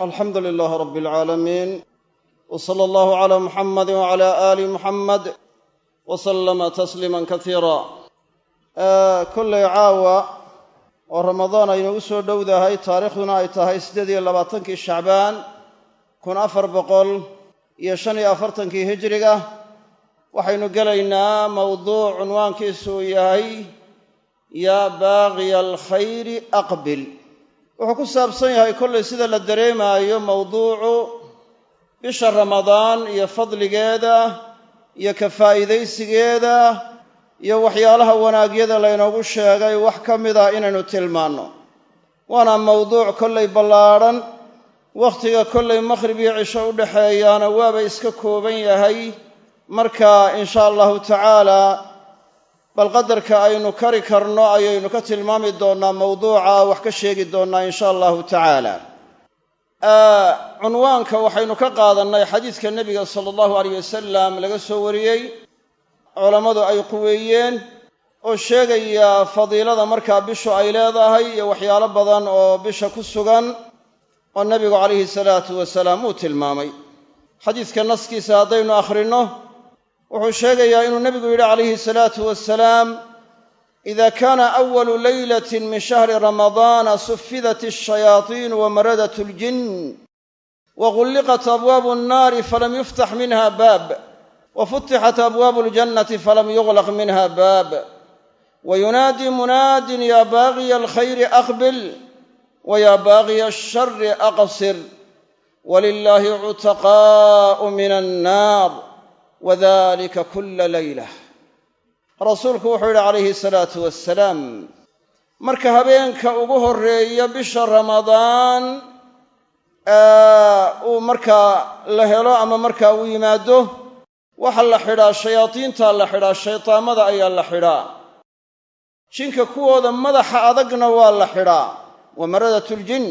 Alxamdu lilaahi rabbi alcaalamiin w sala allahu calaa muxamadi wacala aali muxamed wa sallama tasliiman kasiira. Kollay caawa oo Ramadaan aynu u soo dhowdahay, taariikhduna ay tahay 28-kii Shacbaan 1445-kii hijriga, waxaynu gelaynaa mawduuc cunwaankiisu uu yahay yaa baaqiya alkhayri aqbil. Wuxuu ku saabsan yahay kollay sida la dareemaayo mawduucu bisha Ramadaan iyo fadligeeda iyo ka faa'iidaysigeeda iyo waxyaalaha wanaagyada laynoogu sheegay wax ka mida inaynu tilmaanno. Waana mawduuc kollay ballaadhan, wakhtiga kollay makhrib iyo cisho u dhexeeyaana waaba iska kooban yahay. Marka insha allahu tacaala bal qadarka aynu kari karno ayaynu ka tilmaami doonnaa mawduuca, wax ka sheegi doonnaa insha allahu tacaala. Cunwaanka waxaynu ka qaadannay xadiidka nebiga sala allahu alayh wasalam laga soo wariyey, culammadu ay quweeyeen, oo sheegaya fadiilada markaa bishu ay leedahay iyo waxyaalo badan oo bisha ku sugan oo nebigu calayhi salaatu wasalaam uu tilmaamay. Xadiidka naskiisa haddaynu akhrinno, wuxuu sheegayaa inuu nebigu yidhi calayhi salaatu wasalaam: "Ida kaana awalu leylatin min shahri ramadaana suffidat alshayaatiinu wa maradat aljin wa gulliqat abwaabu annaari falam yuftax minha baab wa futixat abwaabu aljannati falam yuglaq minha baab wa yunaadii munaadin yaa baagiya alkhayri aqbil wa yaa baagiya alshari aqsir walilaahi cutaqaa'u min annaar wadalika kula leyla." Rasuulku wuxuu yidhi calayhi salaatu wassalaam, marka habeenka ugu horreeya bisha Ramadaan uu markaa la helo ama markaa uu yimaado, waxa la xidhaa shayaadiintaa la xidhaa, shaydaamada ayaa la xidhaa, jinka kuwooda madaxa adagna waa la xidhaa, wa maradatul-jin.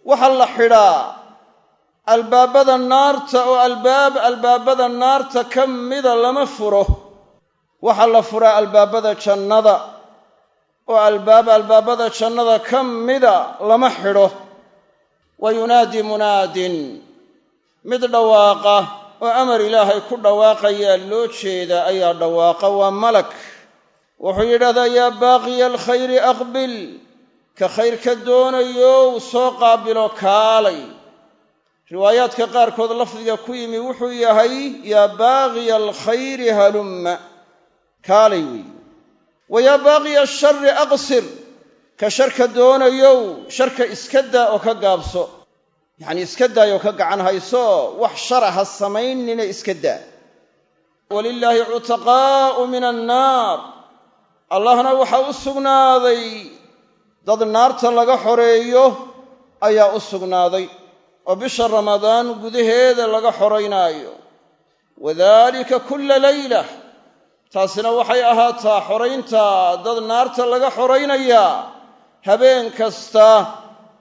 Waxaa la xidhaa albaabada naarta, oo albaab albaabada naarta ka mida lama furo. Waxaa la furaa albaabada jannada, oo albaab albaabada jannada ka mida lama xidho. Wa yunaadii munaadin, mid dhawaaqa oo amar Ilaahay ku dhawaaqayaa loo jeeda ayaa dhawaaqa, waa malak. Wuxuu yidhahdaa: "Yaa baaqiya alkhayri aqbil", ka khayrka doonayow soo qaabilo, kaalay. Riwaayaadka qaarkood lafdiga ku yimi wuxuu yahay: "Yaa baaqiya alkhayri halumma", kaalay weeyi. "Wa yaa baaqiya ashari aqsir", ka sharka doonayow sharka iska daa oo ka gaabso, yacnii iska daayoo ka gacan hayso, wax shara ha samaynina, iska daa. "Walilaahi cutaqaa'u min annaar", Allahna waxaa u sugnaaday dad naarta laga xoreeyo ayaa u sugnaaday, oo bisha Ramadaan gudaheeda laga xoraynaayo. "Wadaalika kulla leyla", taasina waxay ahaataa xoraynta dad naarta laga xoraynayaa habeen kasta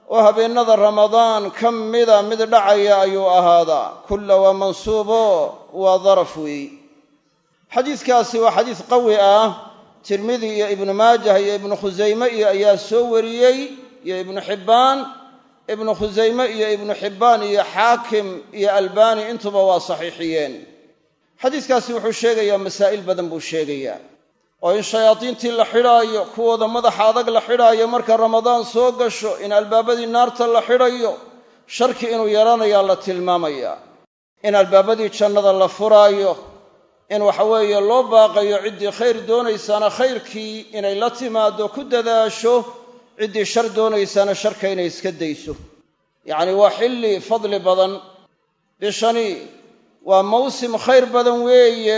oo habeennada Ramadaan ka mida mid dhacaya ayuu ahaadaa. Kulla waa mansuubo, waa daraf weeyi. Xadiiskaasi waa xadiis qawi ah. Tirmidi iyo Ibnu Maajah iyo Ibnu Khusayme iyo ayaa soo wariyey, iyo Ibnu Xibbaan. Ibnu Khusayme iyo Ibnu Xibbaan iyo Xaakim iyo Albaani intuba waa saxiixiyeen. Xadiiskaasi wuxuu sheegayaa masaa'il badan buu sheegayaa, oo in shayaadiintii la xidhaayo, kuwooda madaxa adag la xidhaayo marka Ramadaan soo gasho, in albaabadii naarta la xidhayo, sharki inuu yeelanayaa la tilmaamayaa, in albaabadii jannada la furaayo, in waxa weeye loo baaqayo ciddii khayr doonaysaana khayrkii inay la timaado, ku dadaasho, ciddii shar doonaysaana sharka inay iska dayso. Yacni waa xilli fadli badan bishani, waa mawsim khayr badan weeye.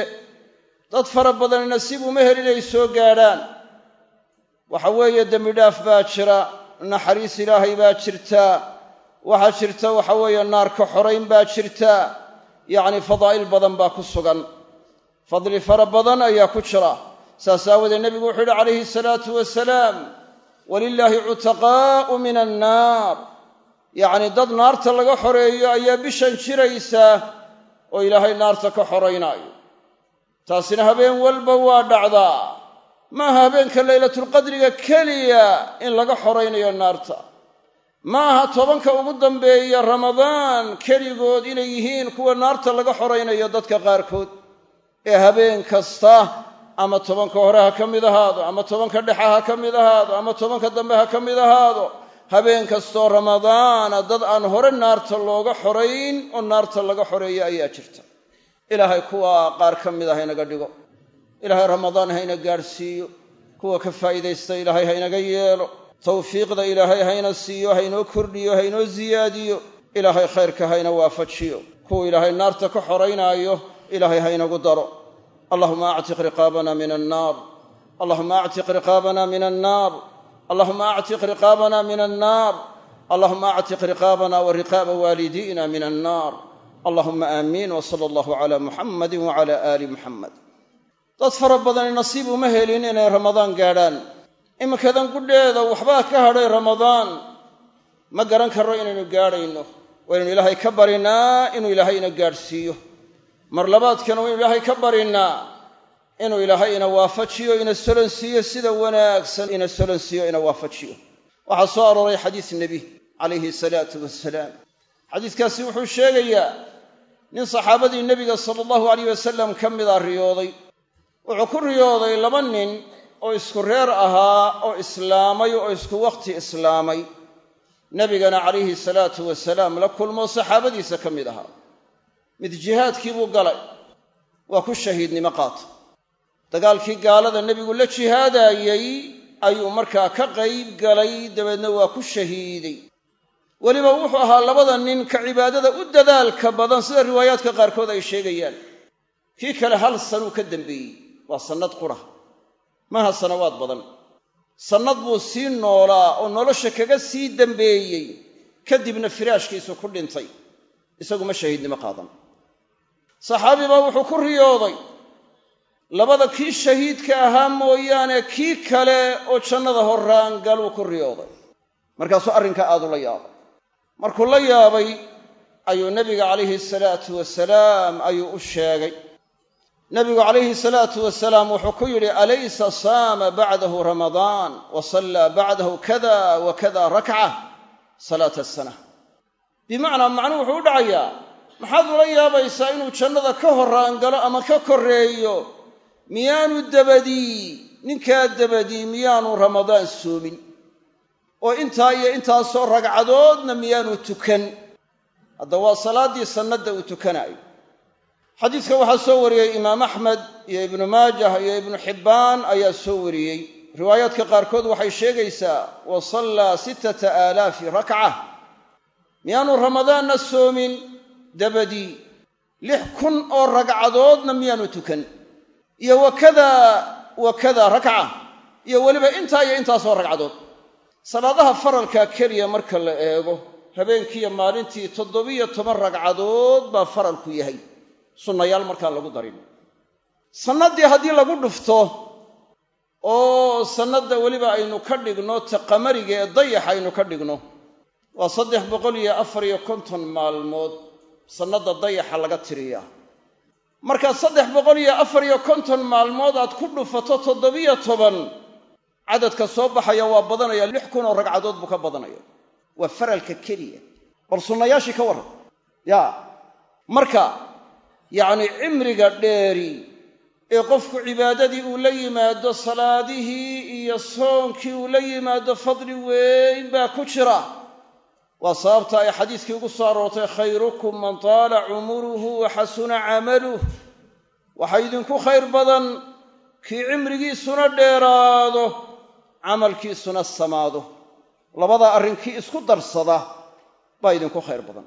Dad fara badan nasiib uma helin inay soo gaadhaan. Waxa weeye dembi dhaaf baa jira, naxariis Ilaahay baa jirta, waxaa jirta waxa weeye naarka xorayn baa jirta. Yacni fadaa'il badan baa ku sugan, fadli fara badan ayaa ku jira. Saas aawadeed nebigu wuxuu yidhi calayhi salaatu wasalaam: "Walilaahi cutaqaa'u min annaar", yacni dad naarta laga xoreeyo ayaa bishan jiraysa oo Ilaahay naarta ka xoraynaayo. Taasina habeen walba waa dhacdaa, maaha habeenka Laylatulqadriga keliya in laga xoraynayo naarta. Ma aha tobanka ugu dambeeya Ramadaan keligood inay yihiin kuwa naarta laga xoraynayo dadka qaarkood, ee habeen kasta ama tobanka hore ha ka mid ahaado, ama tobanka dhexe ha ka mid ahaado, ama tobanka dambe ha ka mid ahaado, habeen kastoo Ramadaana dad aan hore naarta looga xorayn oo naarta laga xoreeyo ayaa jirta. Ilaahay kuwa qaar ka mid ah haynaga dhigo. Ilaahay Ramadaan hayna gaadhsiiyo, kuwa ka faa'iidaysta Ilaahay haynaga yeelo, tawfiiqda Ilaahay hayna siiyo, haynoo kordhiyo, haynoo siyaadiyo, Ilaahay khayrka hayna waafajiyo, kuwa Ilaahay naarta ka xoraynaayo Ilaahay haynagu daro. Allahuma actiq riqaabana min annaar, Allahuma actiq riqaabana min annaar, Allahuma actiq riqaabana min annaar, Allahuma actiq riqaabana wa riqaaba waalidiina min annaar. Allahuma aamiin. Wa sala allahu cala Muxammadin wacala aali Muxamed. Dad fara badani nasiib uma helin inay Ramadaan gaadhaan. Iminkadan gudheeda waxbaa ka hadhay Ramadaan, ma garan karro inaynu gaadhayno. Waynanu Ilaahay ka barinaa inuu Ilaahay ina gaadhsiiyo. Mar labaadkana waynu Ilaahay ka barinaa inuu Ilaahay ina waafajiyo, ina solonsiiyo sida wanaagsan, ina solonsiiyo, ina waafajiyo. Waxaa soo arooray xadiis nebi calayhi salaatu wasalaam. Xadiiskaasi wuxuu sheegayaa nin saxaabadii nebiga sala allahu alayh wasalam ka mida riyooday. Wuxuu ku riyooday laba nin oo isku reer ahaa oo islaamay oo isku wakhti islaamay, nebigana calayhi salaatu wasalaam la kulmoo saxaabadiisa ka mid ahaa. Mid jihaadkii buu galay, waa ku shahiidnimo qaata. Dagaalkii gaalada nebigu la jihaadaayey ayuu markaa ka qayb galay, dabeedna waa ku shahiiday. Weliba wuxuu ahaa labada nin ka cibaadada u dadaalka badan, sida riwaayaadka qaarkood ay sheegayaan. Kii kale hal sanuu ka dambeeyey, waa sannad qura, maaha sanawaad badan. Sannad buu sii noolaa oo nolosha kaga sii dambeeyey, kadibna firaashkiisu ku dhintay, isagu ma shahiidnimo qaadan. Saxaabi baa wuxuu ku riyooday labada kii shahiidka ahaa mooyaane kii kale oo jannada horraan galuu ku riyooday. Markaasuu arrinkaa aad ula yaabay. Markuu la yaabay ayuu nebiga calayhi salaatu wasalaam ayuu u sheegay. Nebigu calayhi salaatu wasalaam wuxuu ku yidhi: alaysa saama bacdahu Ramadaan wa sallaa bacdahu kada wa kada rakca salaata asana. Bimacnaa macnuhu wuxuu u dhacayaa, maxaad ula yaabaysaa inuu jannada ka horraan galo ama ka korreeyo? Miyaanu dabadii, ninkaa dabadii miyaanu Ramadaan soomin, oo intaa iyo intaasoo ragcadoodna miyaanu tukan? Hadda waa salaaddii sannadda uu tukanaayo. Xadiiska waxaa soo wariyey Imaam Axmed iyo Ibnu Maajah iyo Ibnu Xibbaan ayaa soo wariyey. Riwaayaadka qaarkood waxay sheegaysaa wa sallaa 6000 rakca. Miyaanu Ramadaanna soomin dabadii, 6000 oo ragcadoodna miyaanu tukan, iyo wakada wakada rakca, iyo weliba intaa iyo intaasoo ragcadood. Salaadaha faralkaa keliya marka la eego, habeenkiiyo maalintii 17 ragcadood baa faralku yahay, sunnayaal markaan lagu darin. Sannaddii haddii lagu dhufto oo sannadda weliba aynu ka dhigno ta qamariga ee dayax aynu ka dhigno, waa 354 maalmood sannadda dayaxa laga tiriyaa. Markaa 354 maalmood aad ku dhufato 17, cadadka soo baxaya waa badanaya, 6000 oo ragcadood buu ka badanaya. Waa faralka keliya, bal sunnayaashii ka warran. Yaa marka yacni cimriga dheeri ee qofku cibaadadii uu la yimaado, salaadihii iyo soonkii uu la yimaado, fadli weyn baa ku jira. Waa sababta ay xadiiskii ugu soo aroortay: khayrukum man taala cumuruhu wa xasuna camaluh. Waxaa idinku khayr badan kii cimrigiisuna dheeraado, camalkiisuna samaado. Labada arrinkii isku darsada baa idinku khayr badan.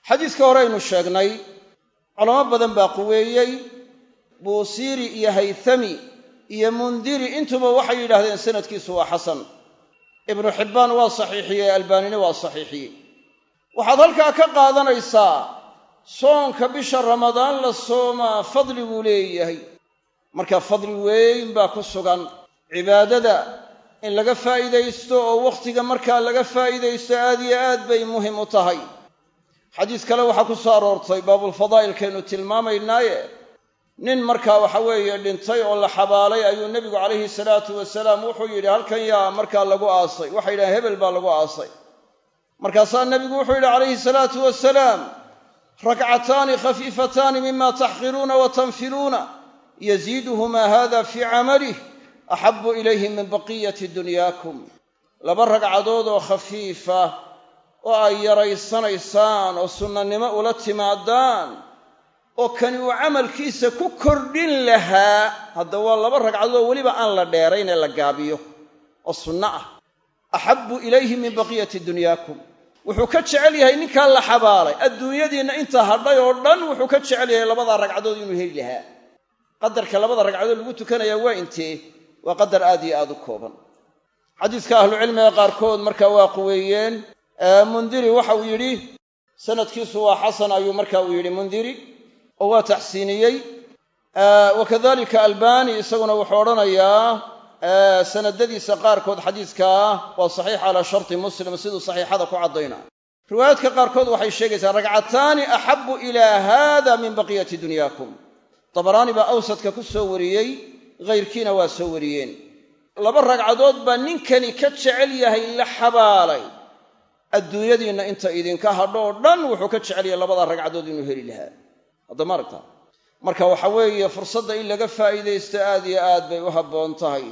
Xadiiska hore aynu sheegnay culamo badan baa quweeyey. Buusiiri iyo Haythami iyo Mundiri intuba waxay yidhahdeen sanadkiisu waa xasan. Ibnu Xibbaan waa saxiixiyey, Albaanina waa saxiixiyey. Waxaad halkaa ka qaadanaysaa soonka bisha Ramadaan la soomaa fadliguu leeyahay. Marka fadli weyn baa ku sugan cibaadada in laga faa'iidaysto, oo wakhtiga markaa laga faa'iidaysto aad iyo aad bay muhim u tahay. Xadiis kale waxaa ku soo aroortay baabulfadaa'ilkaynu tilmaamaynaaye, nin markaa waxa weeye dhintay oo la xabaalay ayuu nebigu calayhi salaatu wasalaam wuxuu yidhi: halkan yaa markaa lagu aasay? Waxay yidhahdeen hebel baa lagu aasay. Markaasaa nebigu wuxuu yidhi calayhi salaatu wasalaam: rakcataani khafiifataani mima taxqiruuna wa tanfiluuna yaziiduhumaa hada fii camalih axabu ilayhi min baqiyati dunyaakum. Laba ragcadood oo khafiifa oo ay yaraysanaysaan oo sunnanimo ula timaadaan oo kani uu camalkiisa ku kordhin lahaa, hadda waa laba ragcadood oo weliba aan la dheerayn ee la gaabiyo oo sunno ah, axabu ilayhi min baqiyati dunyaakum. Wuxuu ka jecel yahay ninkaa la xabaalay adduunyadiinna inta hadhay oo dhan, wuxuu ka jecel yahay labadaa ragcadood inuu heli lahaa. Qadarka labada ragcadood lagu tukanayaa waa intee? Waa qadar aad iyo aad u kooban. Xadiiska ahlucilmiga qaarkood markaa waa quweeyeen. Mundiri waxa uu yidhi sanadkiisu waa xasan, ayuu marka uu yidhi Mundiri, oo waa taxsiiniyey. Wa kadalika Albani isaguna wuxuu odhanayaa sanadadiisa qaarkood xadiiskaa waa saxiix calaa sharti Muslim, siduu saxiixada ku caddayna. Riwaayaadka qaarkood waxay sheegaysaa ragcataani axabu ilaa hada min baqiyati dunyaakum. Dabaraani baa Awsadka ku soo wariyey, hayrkiina waa soo wariyeen. Laba ragcadood baa ninkani ka jecel yahay la xabaalay adduunyadiinna inta idinka hadho oo dhan, wuxuu ka jecel yahay labada ragcadood inuu heli lahaa. Hadda ma aragta? Marka waxa weeye fursadda in laga faa'iidaysto aad iyo aad bay u habboon tahay.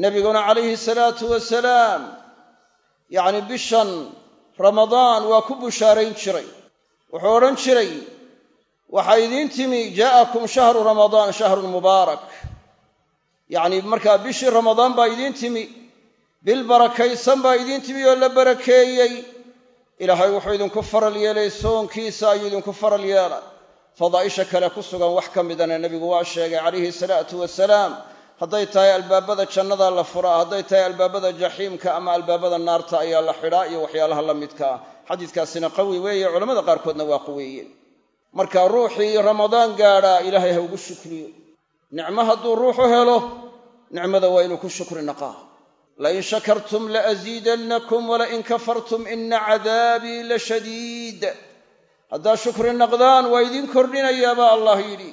Nebiguna calayhi salaatu wasalaam yacni bishan Ramadaan waa ku bushaarayn jiray. Wuxuu odhan jiray: waxaa idiin timi jaa'akum shahru Ramadaan shahrun mubaarak. Yacni markaa bishii Ramadaan baa idiin timi, bil barakaysan baa idiin timi oo la barakeeyey. Ilaahay wuxuu idinku faral yeelay soonkiisa ayuu idinku faral yeelay. Fadaa'isha kale ku sugan wax ka midana nebigu waa sheegay calayhi salaatu wasalaam, hadday tahay albaabada jannada la furaa, hadday tahay albaabada jaxiimka ama albaabada naarta ayaa la xidhaa, iyo waxyaalaha la midka ah. Xadiiskaasina qawi weeye, culamada qaarkoodna waa quweeyeen. Marka ruuxii Ramadaan gaadhaa Ilaahay ha ugu shukriyo. Nicmo hadduu ruuxu helo, nicmada waa inuu ku shukri naqaa. Lain shakartum laaziidannakum walain kafartum ina cadaabii la shadiid. Haddaa shukri naqdaan waa idiin kordhinayaa baa Allah yidhi,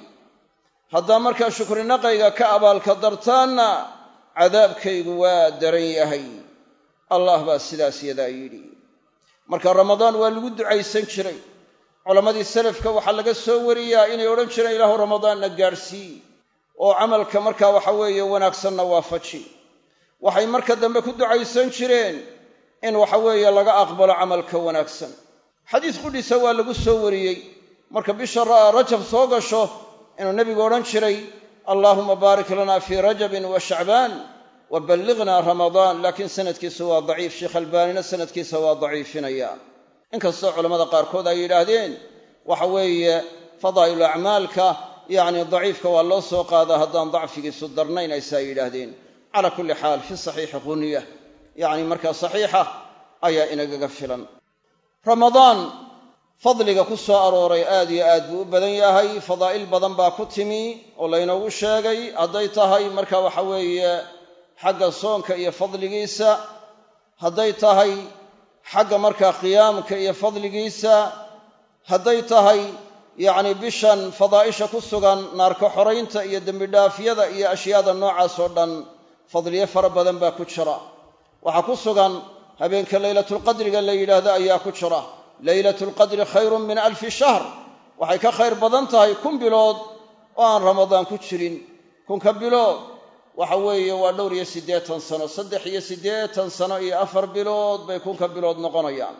haddaa markaa shukrinaqayga ka abaalka dartaanna cadaabkaygu waa daran yahay. Allah baa sidaas yadaa yidhi. Marka Ramadaan waa lagu ducaysan jiray. Culammadii salafka waxaa laga soo wariyaa inay odhan jireen: Ilaahu Ramadaanna gaadhsii oo camalka markaa waxa weeye wanaagsanna waafaji. Waxay marka dambe ku ducaysan jireen in waxa weeye laga aqbalo camalka wanaagsan. Xadiis qudhiisa waa lagu soo wariyey marka bisha Rajab soo gasho inuu nebigu odhan jiray: Allaahuma baarik lana fii Rajabin wa Shacbaan wa ballignaa Ramadaan. Laakiin sanadkiisu waa daciif, Sheekh Albaanina sanadkiisa waa daciifinaya, inkastoo culammada qaarkood ay yidhaahdeen waxa weeye fadaa'ilu acmaalka yacni daciifka waa loo soo qaadaa haddaan dacfigiisu darnayn, aysaa yidhaahdeen. Calaa kulli xaal, fi saxiixi qunya, yacni markaa saxiixa ayaa inagaga filan. Ramadaan fadliga ku soo arooray aad iyo aad buu u badan yahay. Fadaa'il badan baa ku timi oo laynoogu sheegay, hadday tahay marka waxa weeye xagga soonka iyo fadligiisa, hadday tahay xagga markaa qiyaamka iyo fadligiisa, hadday tahay yacni bishan fadaa'isha ku sugan, naarka xoraynta iyo dembidhaafyada iyo ashyaada noocaas oo dhan. Fadliyo fara badan baa ku jira. Waxaa ku sugan habeenka Leylatulqadriga la yidhaahdo ayaa ku jira. Leylatulqadri khayrun min alfi shahr, waxay ka khayr badan tahay 1000 bilood oo aan Ramadaan ku jirin. 1000-ka bilood waxa weeye waa dhowr iyo siddeetan sano, 83 sano iyo 4 bilood bay 1000-ka bilood noqonayaan.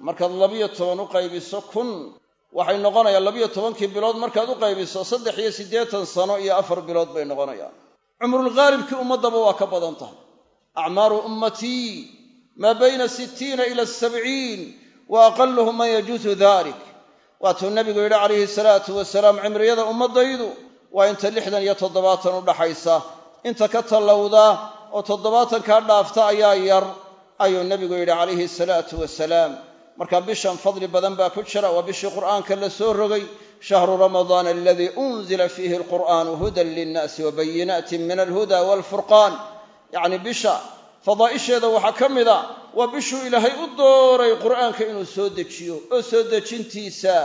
Markaad 12 u qaybiso 1000, waxay noqonayaan 12-kii bilood markaad u qaybiso, 83 sano iyo 4 bilood bay noqonayaan. Cumrulghaalibkii ummaddaba waa ka badan tahay. Acmaaru ummatii maa bayna 60 ila 70 wa aqaluhum man yajuusu dalik. Waatuu nebigu yidhi calayhi salaatu wasalaam: cimriyada ummaddaydu waa inta 60 iyo 70 u dhaxaysa, inta ka tallowda oo 70-kaa dhaafta ayaa yar, ayuu nebigu yidhi calayhi salaatu wasalaam. Marka bishan fadli badan baa ku jira. Waa bishii Qur'aanka la soo rogay: shahru Ramadaan aladii unzila fiihi alqur'aanu hudan linnaasi wabayinaatin min alhuda waalfurqaan. Yacni bisha fadaa'isheeda waxaa ka mid a waa bishuu Ilaahay u dooray Qur'aanka inuu soo dejiyo, oo soo dejintiisa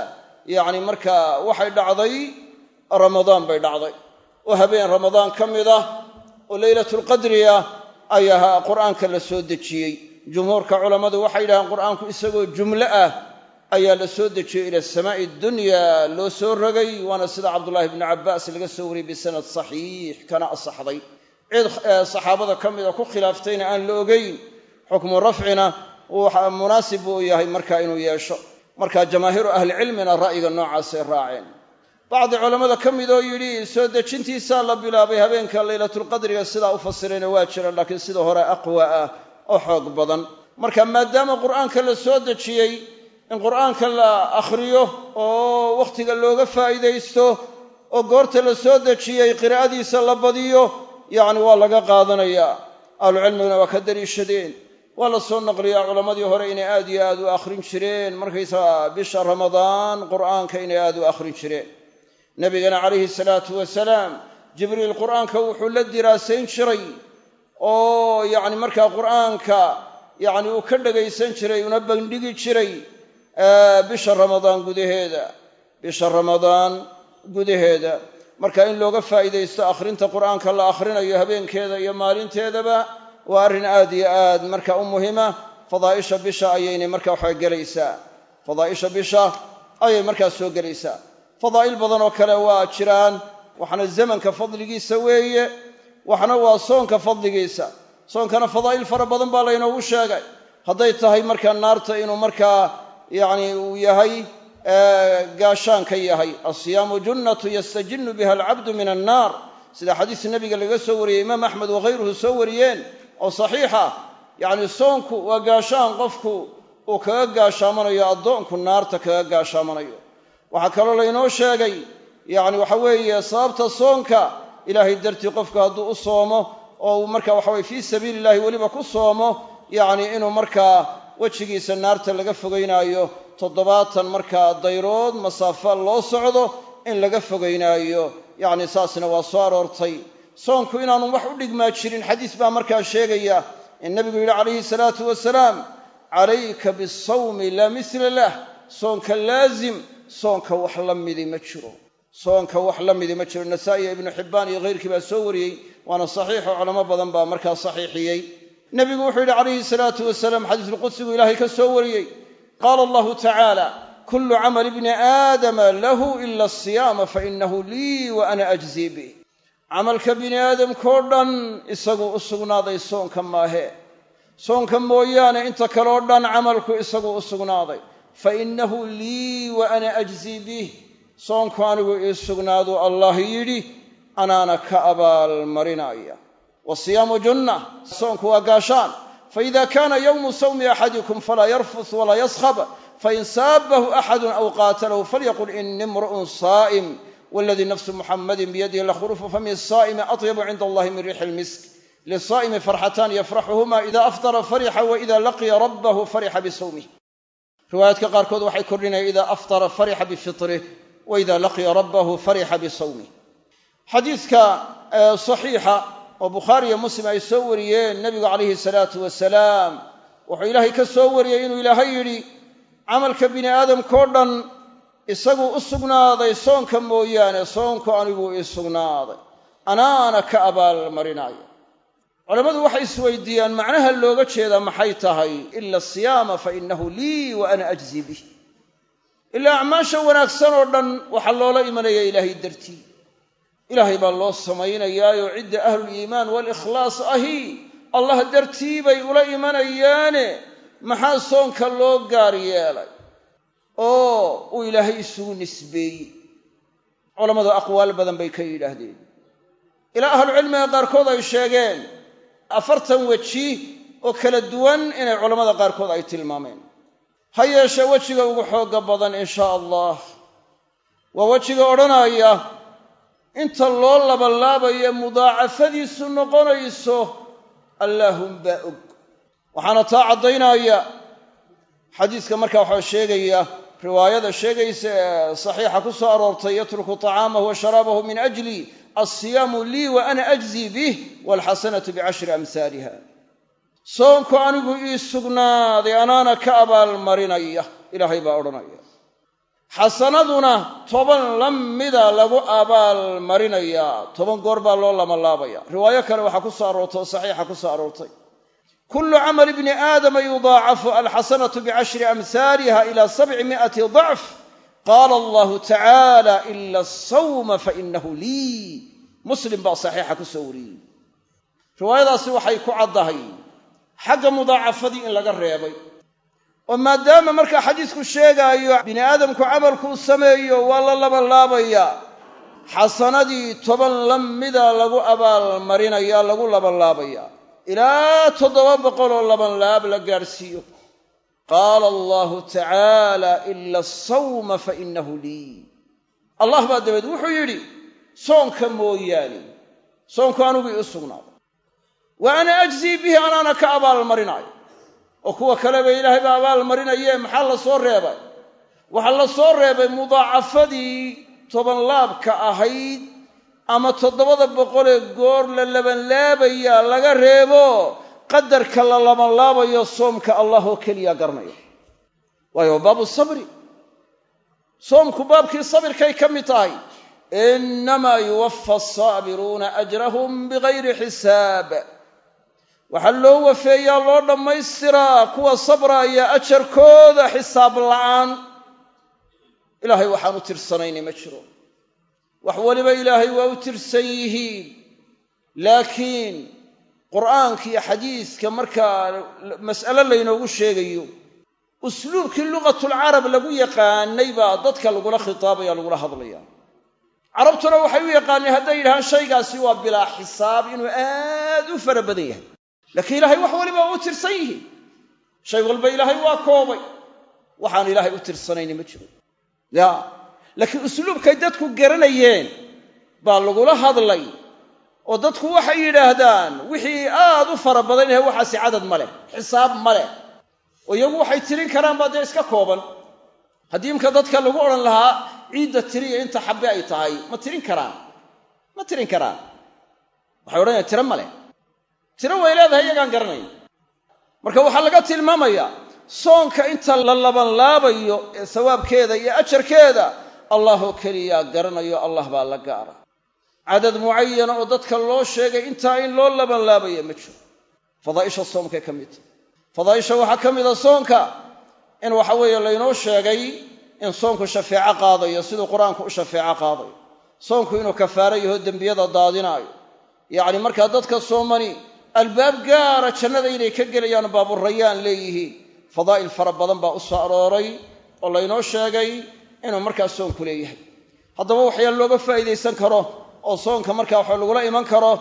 yacni markaa waxay dhacday Ramadaan bay dhacday, oo habeen Ramadaan ka mid ah oo Leylatulqadri ah ayaa qur'aanka la soo dejiyey. Jumhuurka culammadu waxay yidhahaan qur'aanku isagoo jumlo ah ayaa la soo dejiyey, ila samaa'i dunyaa loo soo rogay, waana sida Cabdullaahi bnu Cabbaas laga soo wariyey bisanad saxiix, kana asaxday. Cid saxaabada ka mida ku khilaaftayna aan la ogeyn. Xukmu rafcina waxa munaasib buu yahay marka inuu yeesho. Marka jamaahiiru ahlicilmina ra'yiga noocaasay raaceen. Bacdi culammada ka mid oo yidhi soo dejintiisaa la bilaabay habeenka laylatulqadriga, sidaa u fasirayna waa jiraan, laakiin sida hore aqwa ah oo xoog badan. Marka maadaama qur'aanka la soo dejiyey, in qur'aanka la akhriyo oo wakhtiga looga faa'iidaysto oo goorta la soo dejiyey qiraa'adiisa la badiyo, yacni waa laga qaadanayaa. Ahlucilmiguna waa ka daliishadeen. Waa la soo naqliyaa culammadii hore inay aad iyo aad u akhrin jireen markaysaga bisha Ramadaan qur'aanka, inay aad u akhrin jireen. Nabigana calayhi salaatu wasalaam Jibriil qur'aanka wuxuu la diraasayn jiray oo yacni markaa qur'aanka yacni uu ka dhagaysan jiray, una bandhigi jiray bisha Ramadaan gudaheeda, bisha Ramadaan gudaheeda. Marka in looga faa'iidaysto akhrinta qur'aanka la akhrinayo habeenkeeda iyo maalinteedaba waa arrin aad iyo aad marka u muhima. Fadaa'isha bisha ayaynay marka waxaa gelaysaa, fadaa'isha bisha ayay markaa soo gelaysaa. Fadaa'il badan oo kale waa jiraan. Waxna zamanka fadligiisa weeye, waxna waa soonka fadligiisa. Soonkana fadaa'il fara badan baa laynoogu sheegay, hadday tahay markaa naarta inuu markaa yacni uu yahay gaashaan ka yahay, asiyaamu junnatu yastajinnu biha alcabdu min annaar, sida xadiis nebiga laga soo wariyey, Imaam Axmed waghayruhu soo wariyeen oo saxiixa. Yacni soonku waa gaashaan qofku uu kaga gaashaamanayo, addoonku naarta kaga gaashaamanayo. Waxaa kaloo laynoo sheegay, yacni waxa weeye, sababta soonka Ilaahay dartii qofku hadduu u soomo oo uu marka waxa weye fii sabiili illahi weliba ku soomo, yacni inuu markaa wejigiisa naarta laga fogaynaayo 70 markaa dayrood masaafo loo socdo in laga fogaynaayo. Yacni saasna waa soo aroortay. Soonku inaanu wax u dhigmaa jirin xadiis baa markaa sheegaya in nabigu yidhi calayhi salaatu wasalaam: "Calayka bisawmi, laa misla lah." Soonka laazim, soonka wax la midi ma jiro, soonka wax la midi ma jiro. Nasaa'i iyo Ibnu Xibbaan iyo hayrkii baa soo wariyey, waana saxiixo culamo badan baa markaa saxiixiyey. Nebigu wuxuu yidhi calayhi salaatu wasalaam, xadiisulqudsigu Ilaahay ka soo wariyey: "Qaala Allahu tacaala: kullu camali ibni aadama lahu ila asiyaama, fainahu lii wa ana ajzii bih." Camalka bini aadamkao dhan isaguu u sugnaaday, soonka maahe. Soonka mooyaane inta kale o dhan camalku isaguu u sugnaaday. "Fainahu lii wa ana ajzii bih." Soonku anigu ii sugnaaduu Allah yidhi, anaana ka abaalmarinaya. Wasiyaamu junna, soonku waa gaashaan. "Faida kaana yowmu sawmi axadikum falaa yarfus walaa yaskhab, fain saabahu axadu aw qaatalahu falyaqul inii imru'un saa'im. Wladii nafsu Muxamadin biyadihi lakhuluufu fami saa'imi atyabu cinda allahi min riixi lmisk. Lisaa'imi farxataan yafraxuhuma: ida aftara farixa, wa ida laqiya rabbahu farixa bisawmih." Riwaayaadka qaarkood waxay kordhinaya: "Ida aftara farixa bifitrih, wa ida laqiya rabbahu farixa bisawmih." Xadiidka saxiixa oo Bukhaari iyo Muslim ay soo wariyeen, nebigu calayhi salaatu wasalaam wuxuu Ilaahay ka soo wariyey inuu Ilaahay yidhi: "Camalka bini aadamkao dhan isaguu u sugnaaday, soonka mooyaane, soonku aniguu ii sugnaaday, anaana ka abaalmarinaya." Culammadu waxay isweydiiyaan macnaha looga jeedaa maxay tahay "ila asiyaama fa innahu lii wa ana ajzii bih"? Ilaa acmaasha wanaagsan oo dhan waxaa loola imanaya Ilaahay dartii, Ilaahay baa loo samaynayaayoo cidda ahluliimaan walikhlaas ahi Allah dartii bay ula imanayaane, maxaa soonka loo gaar yeelay oo uu Ilaahay isugu nisbeeyey? Culammadu aqwaal badan bay ka yidhaahdeen, ilaa ahlucilmiga qaarkood ay sheegeen 40 weji oo kala duwan inay culammada qaarkood ay tilmaameen. Ha yeeshee, wejiga ugu xoogga badan insha Allah waa wejiga odhanaya inta loo labalaabayo mudaacafadiisu noqonayso Allaahumbaa og. Waxaana taa caddaynaya xadiiska markaa waxaa sheegaya riwaayada sheegaysa ee saxiixa ku soo aroortay: "Yatruku طacaamahu wa sharaabahu min ajli, alsiyaamu lii wa ana ajzii bih, waalxasanatu bicashri amhaaliha." Soonku anigu ii sugnaaday, anaana ka abaalmarinaya, Ilaahay baa odhanaya. Xasanaduna 10 la mida lagu abaalmarinayaa, 10 goor baa loo lamalaabaya. Riwaayo kale waxaa ku soo aroortay oo saxiixa ku soo aroortay Kullu camali bni aadama yudaacafu, alxasanatu bicashri amhaaliha ila 700 dacf. Qaala allahu tacaala ila asawma fainahu lii. Muslim baa saxiixa ku soo wariyey. Riwaayadaasi waxay ku caddahay xagga mudaacafadii in laga reebay, oo maadaama markaa xadiisku sheegaayo bini aadamku camalkuu sameeyo waa la labanlaabayaa, xasanadii 10 la mida lagu abaalmarinaya, lagu labanlaabaya ilaa 700 oo labanlaab la gaadhsiiyo. Qaala allahu tacaala ila asawma fainahu lii. Allah baa dabeed wuxuu yidhi soonka mooyaane, soonku anigu ii sugnaaday, wa ana ajzii bihi, anaana ka abaalmarinaayo. Oo kuwa kaleba ilaahay baa abaalmarinaye, maxaa la soo reebay? Waxaa la soo reebay mudaacafadii 10 laabka ahayd ama 700 goor la labanlaabayaa laga reebo. Qadarka la labanlaabayo soomka allah oo keliya garanaya, waayo waa baabu sabri. Soomku baabkii sabirkay ka mid tahay. Innamaa yuwaffa asaabiruuna ajrahum bigayri xisaab. Waxaa loo wafeeyaa, loo dhammaystiraa kuwa sabraaya ajarkooda xisaab la'aan. Ilaahay waxaan u tirsanayni ma jiro, wax weliba ilaahay waa u tirsan yihiin. Laakiin qur'aanka iyo xadiiska markaa mas'ale laynoogu sheegayo, usluubkii lugatulcarab lagu yaqaanay baa dadka lagula khitaabaya, lagula hadlaya. Carabtuna waxay u yaqaaneen hadday yidhahaan shaygaasi waa bilaa xisaab inuu aad u fara badan yahay. Laakiin ilaahay wax waliba waa u tirsan yihiin, shay walba ilaahay waa koobay, waxaan ilaahay u tirsanayni ma jiro. Ya, laakiin usluubkay dadku garanayeen baa lagula hadlay, oo dadku waxay yidhaahdaan wixii aad u fara badan yahay waxaasi cadad ma leh, xisaab ma leh, oo iyagu waxay tirin karaan baa dee iska kooban. Haddii imka dadka lagu odhan lahaa ciidda tiriya inta xabbe ay tahay, ma tirin karaan, ma tirin karaan. Waxay odhanayaan tiro ma leh. Tiro way leedahay, iyagaan garanayn. Marka waxaa laga tilmaamayaa soonka inta la labanlaabayo ee sawaabkeeda iyo ajarkeeda allahoo keliyaa garanayo, allah baa la gaara. Cadad mucayana oo dadka loo sheegay intaa in loo labanlaabaya ma jiro. Fadaa'isha soomkay ka mid tahay. Fadaa'isha waxaa ka mida soonka in waxa weeye laynoo sheegay in soonku shafeeco qaadayo, siduu qur-aanku u shafeeco qaadayo, soonku inuu kafaaro yaho, dembiyada daadinaayo. Yacni markaa dadka soomani albaab gaara jannada inay ka gelayaan, baaburayaan leeyihiin. Fadaa'il fara badan baa u soo arooray oo laynoo sheegay inuu markaa soonku leeyahay. Haddaba waxyaala looga faa'iidaysan karo oo soonka markaa waxa lagula iman karo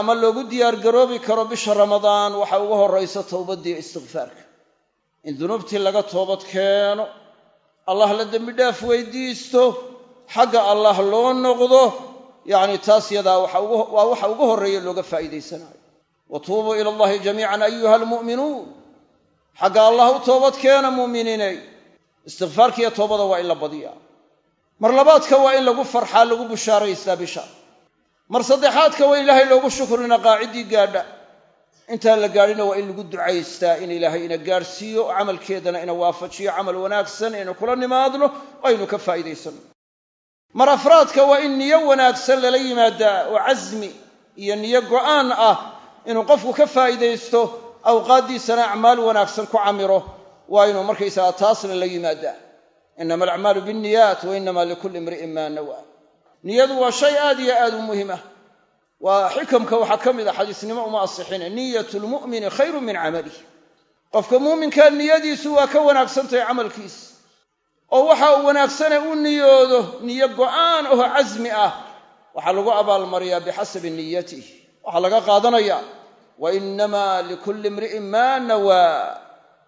ama loogu diyaargaroobi karo bisha Ramadaan, waxa ugu horraysa towbadiiyo istikfaarka, in dunuubtii laga toobad keeno, allah la dembi dhaaf weydiisto, xagga allah loo noqdo. Yacni taas yadaa waa waxa ugu horreeya looga faa'iidaysanayo. Wa tuubuu ila allahi jamiican ayuha almu'minuun, xagga allah u toobad keena mu'miniinay. Istikfaarkiiyo toobada waa in la badiyaa. Mar labaadka waa in lagu farxaa, lagu bushaaraystaa bisha. Mar saddexaadka waa in ilaahay loogu shukrina qaaciddii gaadha. Intaan la gaadhina waa in lagu ducaystaa in ilaahay ina gaadhsiiyo, camalkeedana ina waafajiyo, camal wanaagsan aynu kula nimaadno oo aynu ka faa'iidaysano. Mar afraadka waa in niyo wanaagsan lala yimaadaa, oo casmi iyo niyo go'aan ah inuu qofku ka faa'iidaysto, awqaaddiisana acmaal wanaagsan ku camiro, waa inuu markaysaga taasna la yimaadaa. Innama alacmaalu binniyaat wa innama likulli imri'in maa nawaa. Niyadu waa shay aad iyo aad u muhiim ah. Waa xikamka waxaa ka mid a, xadiisnimo uma asixine, niyatu lmu'mini khayrun min camalih. Qofka muuminkaa niyadiisu waa ka wanaagsantahay camalkiis, oo waxa uu wanaagsane u niyoodo niyo go'aan oo casmi ah waxaa lagu abaalmariyaa bixasabi niyatih. Waxaa laga qaadanayaa wa innamaa likulli imri'in maa nawaa,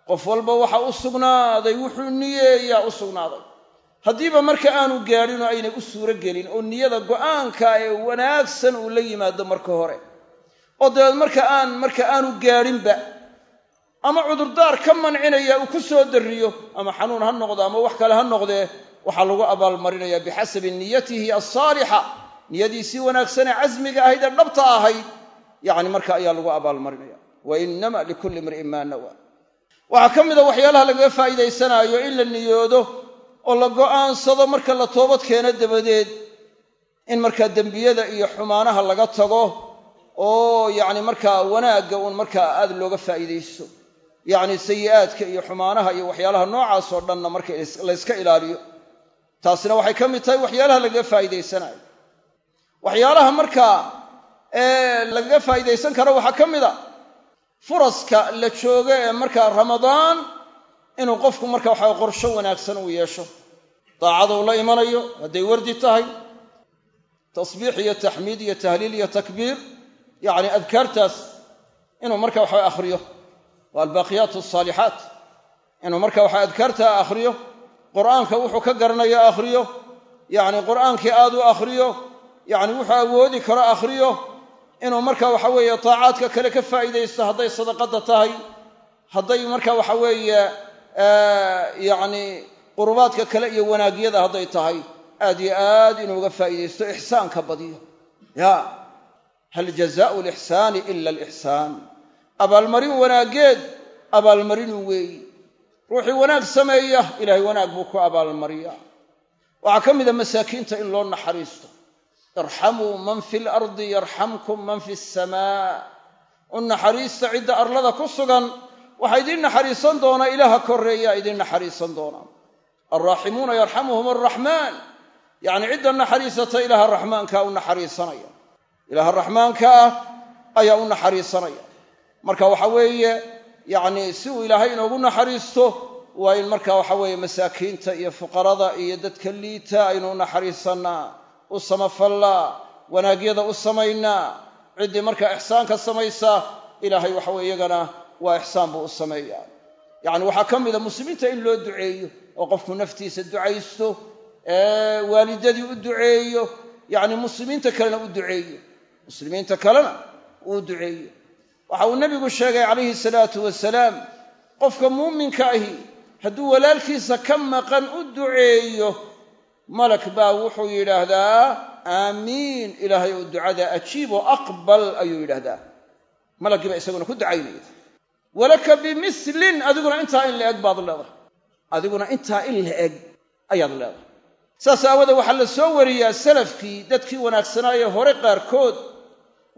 qof walba waxa u sugnaaday wuxuu niyeeyaa u sugnaaday. Haddiiba marka aanu gaadhin oo aynay u suuro gelin oo niyada go'aanka ee wanaagsan uu la yimaado marka hore, oo dabeed marka aanu gaadhinba ama cudurdaar ka mancinaya uu ku soo darriyo, ama xanuun ha noqdo ama wax kale ha noqdee, waxaa lagu abaalmarinayaa bixasabi niyatihi alsaalixa, niyadiisii wanaagsanee casmiga ahayd ee dhabta ahayd, yacni marka ayaa lagu abaalmarinaya. Wa innama likulli imri'in maa nawaa. Waxaa ka mida waxyaalaha lagaga faa'iidaysanaayo in la niyoodo oo la go'aansado marka la toobad keeno dabadeed in markaa dembiyada iyo xumaanaha laga tago Oo yacni markaa wanaagga uun markaa aad looga faa'iidaysto, yacni sayi'aadka iyo xumaanaha iyo waxyaalaha noocaas oo dhanna marka la yska ilaaliyo, taasina waxay ka mid tahay waxyaalaha lagaga faa'iidaysanayo. Waxyaalaha markaa lagaga faa'iidaysan karo waxaa ka mid a furaska la joogo ee markaa Ramadaan inuu qofku marka waxa qorsho wanaagsan uu yeesho, daacada uu la imanayo, hadday wardi tahay tasbiix iyo taxmiid iyo tahliil iyo takbiir, yacni adkaartaas inuu marka waxa akhriyo, waa albaaqiyaat alsaalixaat, inuu marka waxa adkaartaa akhriyo, qur'aanka wuxuu ka garanayo akhriyo, yacni qur'aankii aad u akhriyo, yacni wuxuu awoodi karo akhriyo, inuu marka waxa weeye taacaadka kale ka faa'iidaysto, hadday sadaqada tahay, hadday marka waxa weeye yacni qurubaadka kale iyo wanaagyada hadday tahay, aad iyo aad inuu uga faa'iidaysto, ixsaanka badiyo. Ya hal jazaau lixsaani ila alixsaan, abaalmarin wanaaggeed abaalmarinu weeyi. Ruuxii wanaag sameeya ilaahay wanaag buu ku abaalmariyaa. Waxaa ka mida masaakiinta in loo naxariisto, irxamuu man fi lardi yarxamkum man fi asamaa, u naxariista cidda arlada ku sugan, waxaa idiin naxariisan doonaa ilaaha korreeyaa idiin naxariisan doonaa. Alraaximuuna yarxamuhum alraxmaan, yacni cidda naxariisata ilaaha raxmaankaa u naxariisanaya, ilaaha raxmaankaa ayaa u naxariisanaya. Marka waxa weeye yacni si uu ilaahay inoogu naxariisto waa in marka waxa weeye masaakiinta iyo fuqarada iyo dadka liita aynu u naxariisannaa, u samafallaa, wanaagyada u samaynaa. Ciddii markaa ixsaanka samaysa ilaahay waxa weye iyagana waa ixsaan buu u sameeyaa. Yacni waxaa ka mida muslimiinta in loo duceeyo oo qofku naftiisa ducaysto, waalidadii u duceeyo, yacni muslimiinta kalena u duceeyo, muslimiinta kalena uu duceeyo. Waxa uu nebigu sheegay calayhi salaatu wasalaam, qofka muuminka ahi hadduu walaalkiisa ka maqan u duceeyo, malak baa wuxuu yidhaahdaa aamiin, ilaahay oo ducada ajiib oo aqbal ayuu yidhaahdaa. Malaggii baa isaguna ku ducaynaya. Walaka bimislin, adiguna intaa in la eg baad leedahay, adiguna intaa in la eg ayaad leedahay. Saas aawadee waxaa la soo wariyaa salafkii dadkii wanaagsanaayee hore qaarkood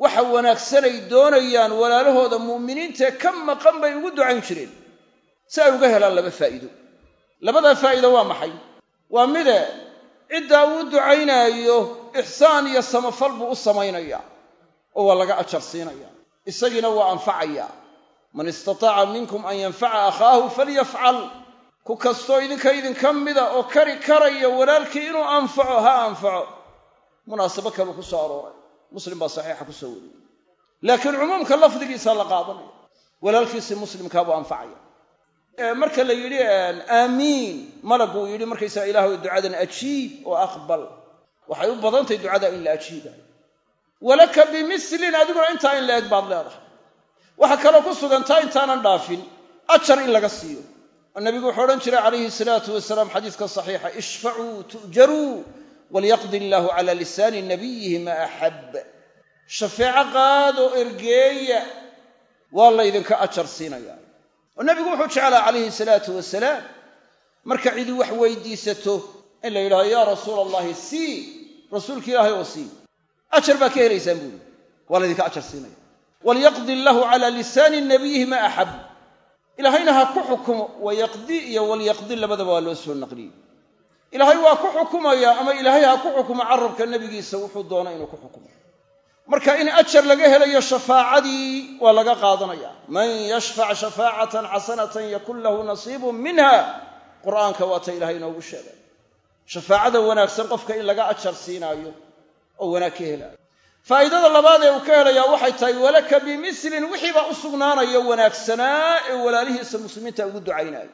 waxa wanaagsanay doonayaan walaalahooda mu'miniintae ka maqan bay ugu ducayn jireen si ay uga helaan laba faa'iido. Labadaa faa'iido waa maxay? Waa mide ciddaa uu ducaynaayo ixsaan iyo samafal buu u samaynayaa oo waa laga ajar siinaya, isagiina waa anfacayaa. Man istataaca minkum an yanfaca akhaahu falyafcal, ku kastoo idinka idinka mida oo kari karaya walaalkii inuu anfaco ha anfaco. Munaasabo kaluu ku soo arooray, Muslim baa saxiixa ku soo wariyey, laakiin cumuumka lafdigiisa la qaadanaya, walaalkiisii muslimkaabuu anfacaya. Marka la yidhi aamiin, malaguu yidhi markaysaa ilaahu ducadan ajiib oo aqbal, waxay u badantahay ducada in la ajiibayo. Walaka bimislin, adiguna intaa in la eg baad leedahay. Waxaa kaloo ku sugantaa intaanan dhaafin ajar in laga siiyo. Oo nabigu wuxuu odhan jiray calayhi salaatu wasalaam xadiiska saxiixa, ishfacuu tu'jaruu walyaqdi illaahu cala lisaani nabiyihi maa axab. Shafeeco qaadoo ergeeya, waa laydinka ajar siinaya. Oo nabigu wuxuu jeclaa calayhi salaatu wasalaam marka cidi wax weydiisato in la yidhahdo yaa rasuula allahi sii, rasuulka ilaahay oo sii, ajar baa ka helaysaan buuri, waa laydinka ajar siinaya. Walyaqdi illaahu cala lisaani nabiyihi maa axab, ilaahayna ha ku xukumo. Wayaqdi iyo walyaqdi labadaba waa loo soo naqliyey. Ilaahay waa ku xukumaya ama ilaahay ha ku xukumo carabka nebigiisa wuxuu doona inuu ku xukumo. Marka in ajar laga helayo shafaacadii waa laga qaadanaya. Man yashfac shafaacatan xasanatan yakun lahu nasiibun minha, qur'aanka waata ilahay inoogu sheegay shafaacada wanaagsan qofka in laga ajar siinaayo oo wanaag ka helaayo. Faa'iidada labaad ee uu ka helayaa waxay tahay walaka bimislin, wixiibaa u sugnaanayo wanaagsanaa ee walaalihiisa muslimiinta ugu ducaynaayo.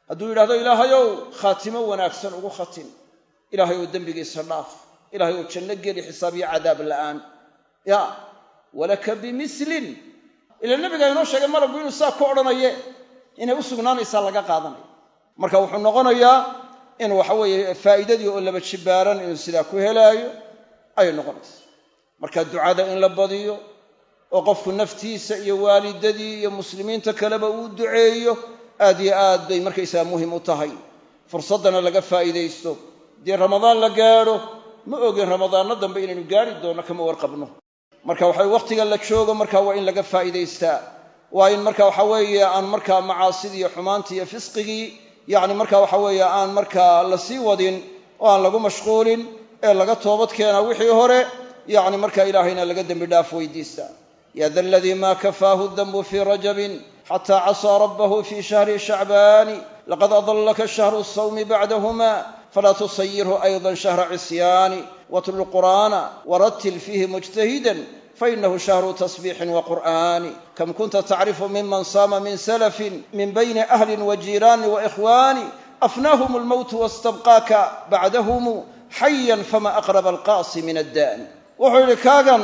Hadduu yidhahdo ilaahayow khaatimo wanaagsan ugu khatim, ilaahay ow dembigiisa dhaaf, ilaahay ow janno geli xisaab iyo cadaab la'aan, ya walaka bimislin. Ila nabigaa inoo sheegay malaggu inuu saa ku odhanaye, inay u sugnaanaysaa laga qaadanaya. Marka wuxuu noqonayaa in waxa weeye faa'iidadii oo laba jibaaran inuu sidaa ku helaayo ayay noqonaysaa. Marka ducada in la badiyo oo qofku naftiisa iyo waalidadii iyo muslimiinta kaleba uu duceeyo aad iyo aad bay markaysaga muhim u tahay, fursaddana laga faa'iidaysto. Dee Ramadaan la gaadho ma ogin ramadaanno dambe inaynu gaari doonno, kama warqabno. Marka waxa waqtiga la joogo marka waa in laga faa'iidaystaa, waa in marka waxa weeye aan markaa macaasidii iyo xumaantii iyo fisqigii yacni marka waxa weeye aan markaa la sii wadin oo aan lagu mashquulin ee laga toobad keenaa wixii hore, yacni marka ilaahayna laga dembi dhaaf weydiistaa. Ya da aladii ma kafaahu danbu fii rajabin xataa casaa rabbahu fii shahri shacbaani laqad adallaka shahru sawmi bacdahuma falaa tusayirhu aydan shahra cisyaani watlu lqur'aana warattil fiihi mujtahidan fainahu shahru tasbiixin wa qur'aani. Kam kunta tacrifu miman saama min salafin min bayni ahlin wa jiiraani wa ikhwaani afnaahum almowtu wastabqaaka bacdahumu xayan fama aqraba alqaasi min addaani. Wuxuu yidhi kaagan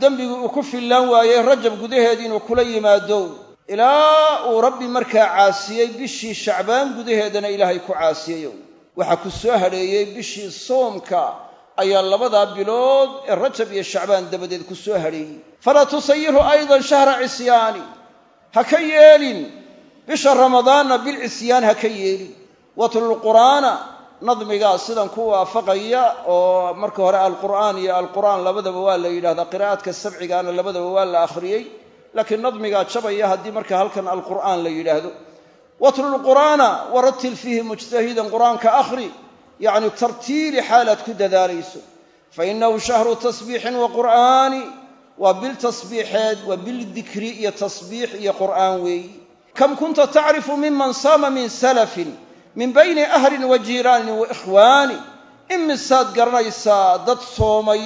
dembigii uu ku fillaan waayey rajab gudaheedii inuu kula yimaado ilaa uu rabbi markaa caasiyey bishii shacbaan gudaheedana ilaahay ku caasiyeyo. Waxaa ku soo hadheeyey bishii soomka ayaa labadaa bilood ee rajab iyo shacbaan dabadeed ku soo hadheeyey. Falaa tusayirhu aydan shahra cisyaani, ha ka yeelin bisha ramadaanna bil cisyaan ha ka yeelin. Watlulqur'aana, nadmigaa sidan ku waafaqaya oo marka hore alqur'aan iyo alqur'aan labadaba waa la yidhahdaa, qiraa'aadka sabcigaana labadaba waa la akhriyey, laakiin nadmigaa jabaya haddii marka halkan alqur'aan la yidhaahdo. Watlulqur'aana warattil fiihi mujtahidan, qur'aanka akhri yacni tartiili xaalaad ku dadaalayso. Fa innahu shahru tasbiixin wa qur'aani, waa bil tasbiixeed, waa bil dikri iyo tasbiix iyo qur'aan weeyi. Kam kunta tacrifu miman saama min salafin min bayni ahlin wa jiiraanin wa ikhwaani, imisaad garanaysaa dad soomay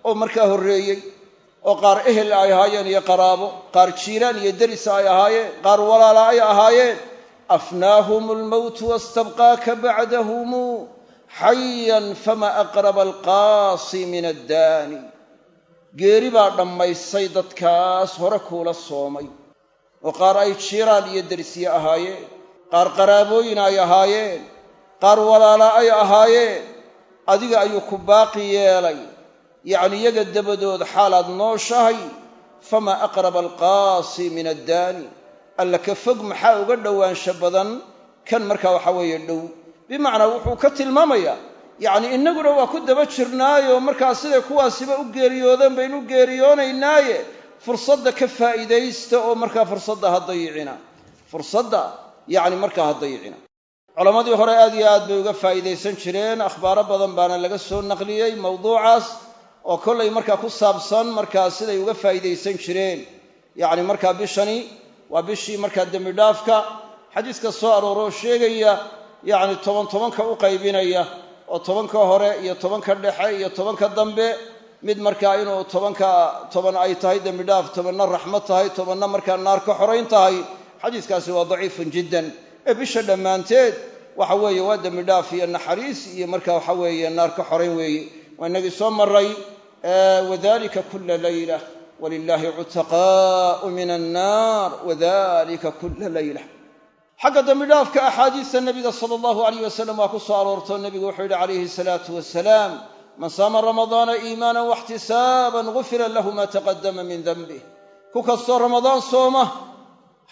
oo markaa horreeyey oo qaar ehel ay ahaayeen iyo qaraabo, qaar jiiraan iyo deris ay ahaayeen, qaar walaala ay ahaayeen. Afnaahum almowtu wastabqaaka bacdahumu xayan fama aqraba alqaasi min addaani. Geeri baa dhammaysay dadkaas hore kuula soomay oo qaar ay jiiraan iyo derisye ahaayeen, qaar qaraabooyin ay ahaayeen, qaar walaala ay ahaayeen, adiga ayuu ku baaqi yeelay yacni iyaga dabadood xaalaad nooshahay. Fama aqraba alqaasi min addaani, alla ka fog maxaa uga dhowaansha badan kan markaa waxa weeye dhow. Bimacnaa wuxuu ka tilmaamayaa yacni innaguna waa ku daba jirnaayo markaa siday kuwaasiba u geeriyoodeen baynu geeriyoonaynaaye, fursadda ka faa'iidaysta oo markaa fursadda ha dayicina, fursadda yacni markaa ha dayicina. Culammadii hore aad iyo aad bay uga faa'iidaysan jireen, akhbaaro badan baana laga soo naqliyey mawduucaas oo kollay markaa ku saabsan markaa siday uga faa'iidaysan jireen. Yacni markaa bishani waa bishii markaa dembi dhaafka, xadiiska soo arooroo sheegaya yacni toban tobanka u qaybinaya oo tobanka hore iyo tobanka dhexe iyo tobanka dambe, mid markaa inuu tobanka toban ay tahay dembi dhaaf, tobanna raxmad tahay, tobanna markaa naar ka xorayn tahay. Xadiiskaasi waa daciifun jiddan. Ee bisha dhammaanteed waxa weeye waa dembi dhaaf iyo naxariis iyo marka waxa weeye naar ka xorayn weeye. Waa inagii soo maray wadalika kula layla walilaahi cutaqaa'u min annaar wadalika kula layla. Xagga dembi dhaafka axaadiista nebiga sala allahu alayh wasalam waa ku soo aroorto. Nebigu wuxuu yidhi calayhi salaatu wasalaam: man saama ramadaana iimaanan waxtisaaban gufira lahu ma taqadama min danbih. Ku kastoo ramadaan sooma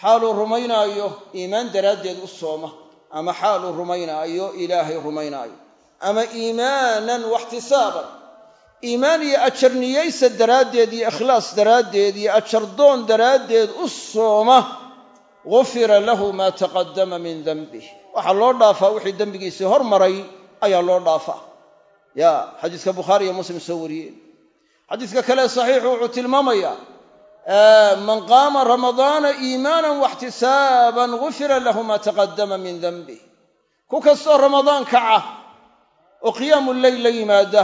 xaaluu rumaynaayo iimaan daraaddeed u sooma, ama xaaluu rumaynaayo ilaahay rumaynaayo, ama iimaanan waxtisaaban, iimaan iyo ajar niyeysa daraaddeed iyo ikhlaas daraaddeed iyo ajardoon daraaddeed u sooma, gufira lahu maa taqadama min danbih. Waxaa loo dhaafaa wixii dembigiisii hormaray ayaa loo dhaafaa. Ya xadiiska Bukhaari iyo Muslim soo wariyeen. Xadiiska kale saxiixu wuxuu tilmaamayaa man qaama ramadaana iimaanan waxtisaaban gufira lahu maa taqadama min danbih. Ku kastoo ramadaan kaca oo qiyaamu leyl la yimaada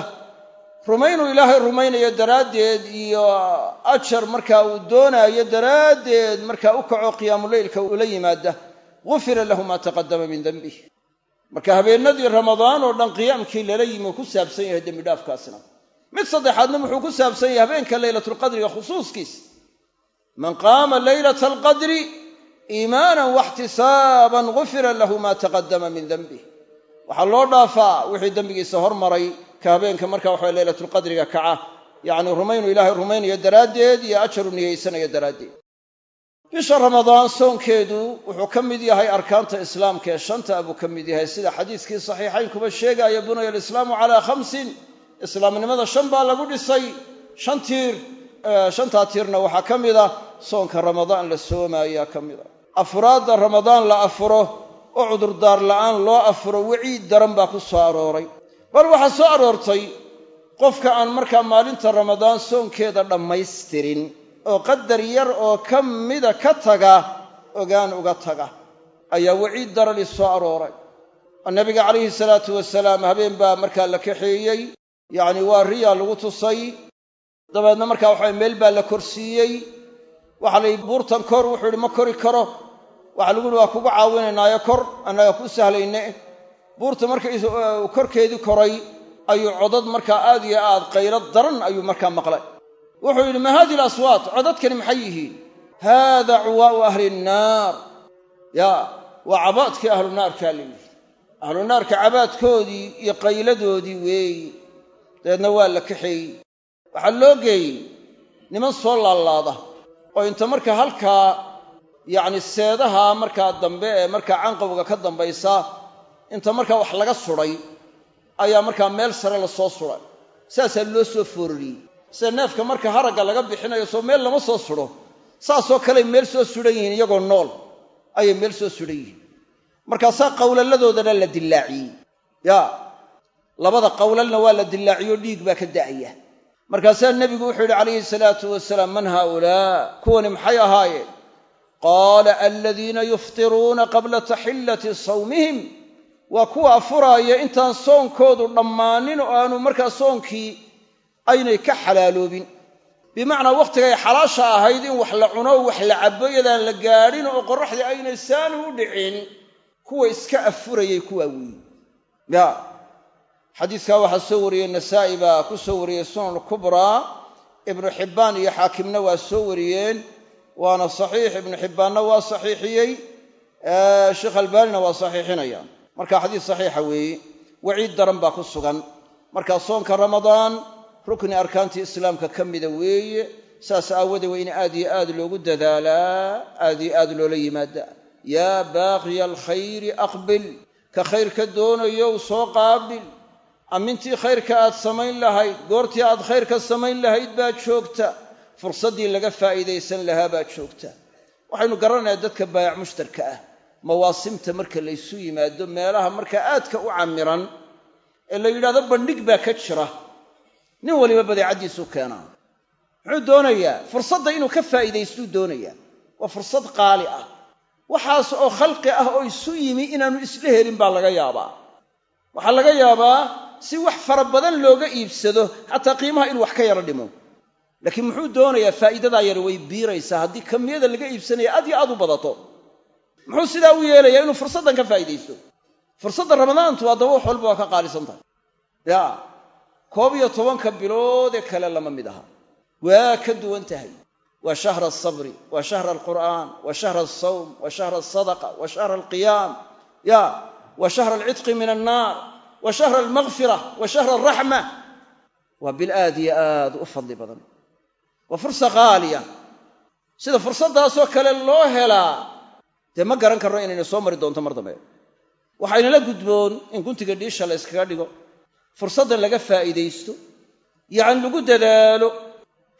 rumaynuu ilaahay rumaynayo daraaddeed iyo ajar markaa uu doonaayo daraaddeed markaa u kaco qiyaamuleylka ula yimaada, gufira lahu maa taqadama min danbih. Marka habeenadii ramadaan oo dhan qiyaamkii lala yimi uu ku saabsan yahay dembidhaafkaasna. Mid saddexaadna wuxuu ku saabsan yahay habeenka laylatulqadriga khusuuskiis. Man qaama laylata alqadri iimaanan waxtisaaban gufira lahu maa taqadama min danbih. Waxaa loo dhaafaa wixii dembigiisa hormaray ka habeenka marka waxa laylatulqadriga kaca, yacni rumaynu ilaahay rumaynayo daraaddeed iyo ajaru niyeysanayo daraaddeed. Bisha ramadaan soonkeedu wuxuu ka mid yahay arkaanta islaamka ee shanta buu ka mid yahay, sida xadiiskii saxiixayn kuba sheegaya bunaya alislaamu calaa khamsin, islaamnimada shan baa lagu dhisay. Shan tiir, shantaa tiirna waxaa ka mid ah soonka Ramadaan la soomaayaa ka mid a. Afuraadda Ramadaan la afuro oo cudurdaar la'aan loo afuro waciid daran baa ku soo arooray. Bal waxaa soo aroortay qofka aan markaa maalinta Ramadaan soonkeeda dhammaystirin oo qadar yar oo ka mida ka taga, ogaan uga taga, ayaa waciid darani soo arooray. Oo nabiga calayhi salaatu wasalaam habeen baa markaa la kaxeeyey, yacni waa riyaa lagu tusay. Dabeedna markaa waxa meel baa la korsiiyey. Waxaa la yidhi buurtan kor, wuxuu yidhi ma kori karo. Waxaa lagu yidhi waa kugu caawinaynaayo kor, annaga ku sahlayne. Buurta marka korkeedii koray ayuu codad markaa aad iyo aad qaylo daran ayuu markaa maqlay. Wuxuu yidhi ma haadihi alaswaat, codadkani maxay yihiin? Haada cuwaa'u ahli nnaar. Ya, waa cabaadkii ahlu naarkaa la yidhi, ahlu naarka cabaadkoodii iyo qayladoodii weeyi. Dabeedna waa la kaxeeyey. Waxaa loo geeyey niman soo laalaada oo inta marka halkaa yacni seedaha markaa dambe ee markaa canqowga ka dambaysa inta markaa wax laga suday ayaa markaa meel sare la soo suray, saasaa loo soo foorariyey. Sida neefka marka haragga laga bixinayo soo meel lama soo sudho, saasoo kaley meel soo sudan yihiin, iyagoo nool ayay meel soo sudan yihiin. Markaasaa qawlaladoodana la dillaaciyey. Ya, labada qawlalna waa la dillaaciyo, dhiig baa ka da'aya. Markaasaa nebigu wuxuu yidhi calayhi salaatu wasalaam, man haaulaa, kuwani maxay ahaayeen? Qaala aladiina yuftiruuna qabla taxillati sawmihim, waa kuwa afuraaya intaan soonkoodu dhammaanin oo aanu markaa soonkii aynay ka xalaaloobin. Bimacnaa wakhtigay xalaasha ahayd in wax la cuno wax la cabbo iyadaan la gaadhin oo qorraxdii aynay saani u dhicin, kuwa iska afurayay kuwaa weeye. Ya, xadiiskaa waxaa soo wariyey Nasaa'i baa ku soo wariyey Sunan Kubraa, Ibnu Xibbaan iyo Xaakimna waa soo wariyeen, waana saxiix. Ibnu Xibbaanna waa saxiixiyey, Sheekh Albaanina waa saxiixinaya. Marka xadiis saxiixa weeye, waciid daran baa ku sugan. Marka soonka Ramadaan rukni arkaantii islaamka ka mida weeye. Saas aawadee waa in aad iyo aad loogu dadaalaa, aad iyo aad loola yimaadaa. Yaa baaqiya alkhayri aqbil, ka khayrka doonayow soo qaabil. Amintii khayrka aad samayn lahayd, goortii aad khayrka samayn lahayd baa joogta, fursaddii laga faa'iidaysan lahaa baa joogta. Waxaynu garanayaa dadka baayac mushtarka ah, mawaasimta marka laysu yimaado, meelaha markaa aadka u camiran ee la yidhahdo bandhig baa ka jira, nin waliba badeecaddiisuu keenaa. Muxuu doonayaa? Fursadda inuu ka faa'iidaystuu doonayaa. Waa fursad qaali ah. Waxaas oo khalqi ah oo isu yimi inaanu isla helin baa laga yaabaa. Waxaa laga yaabaa si wax fara badan looga iibsado xataa qiimaha inuu wax ka yaro dhimo. Laakiin muxuu doonayaa? Faa'iidadaa yar way biiraysaa haddii kamiyada laga iibsanaya aad iyo aad u badato. Muxuu sidaa u yeelayaa? Inuu fursaddan ka faa'iidaysto. Fursadda Ramadaantu haddaba wax walba waa ka qaalisan tahay. Ya, 11-ka bilood ee kale lama mid aha, waa ka duwan tahay. Waa shahra asabri, waa shahra alqur'aan, waa shahra alsawm, waa shahra alsadaqa, waa shahra alqiyaam, ya, waa shahra alcitqi min annaar, waa shahra almaghfira, waa shahra alraxma. Waa bil aad iyo aad u fadli badan, waa fursa qaaliya. Sida fursaddaasoo kale loo helaa dee ma garan karno inayna soo mari doonto mar dambe. Waxaynala gudboon in guntiga dhiisha la yskaga dhigo, fursaddan laga faa'iidaysto, yacni lagu dadaalo.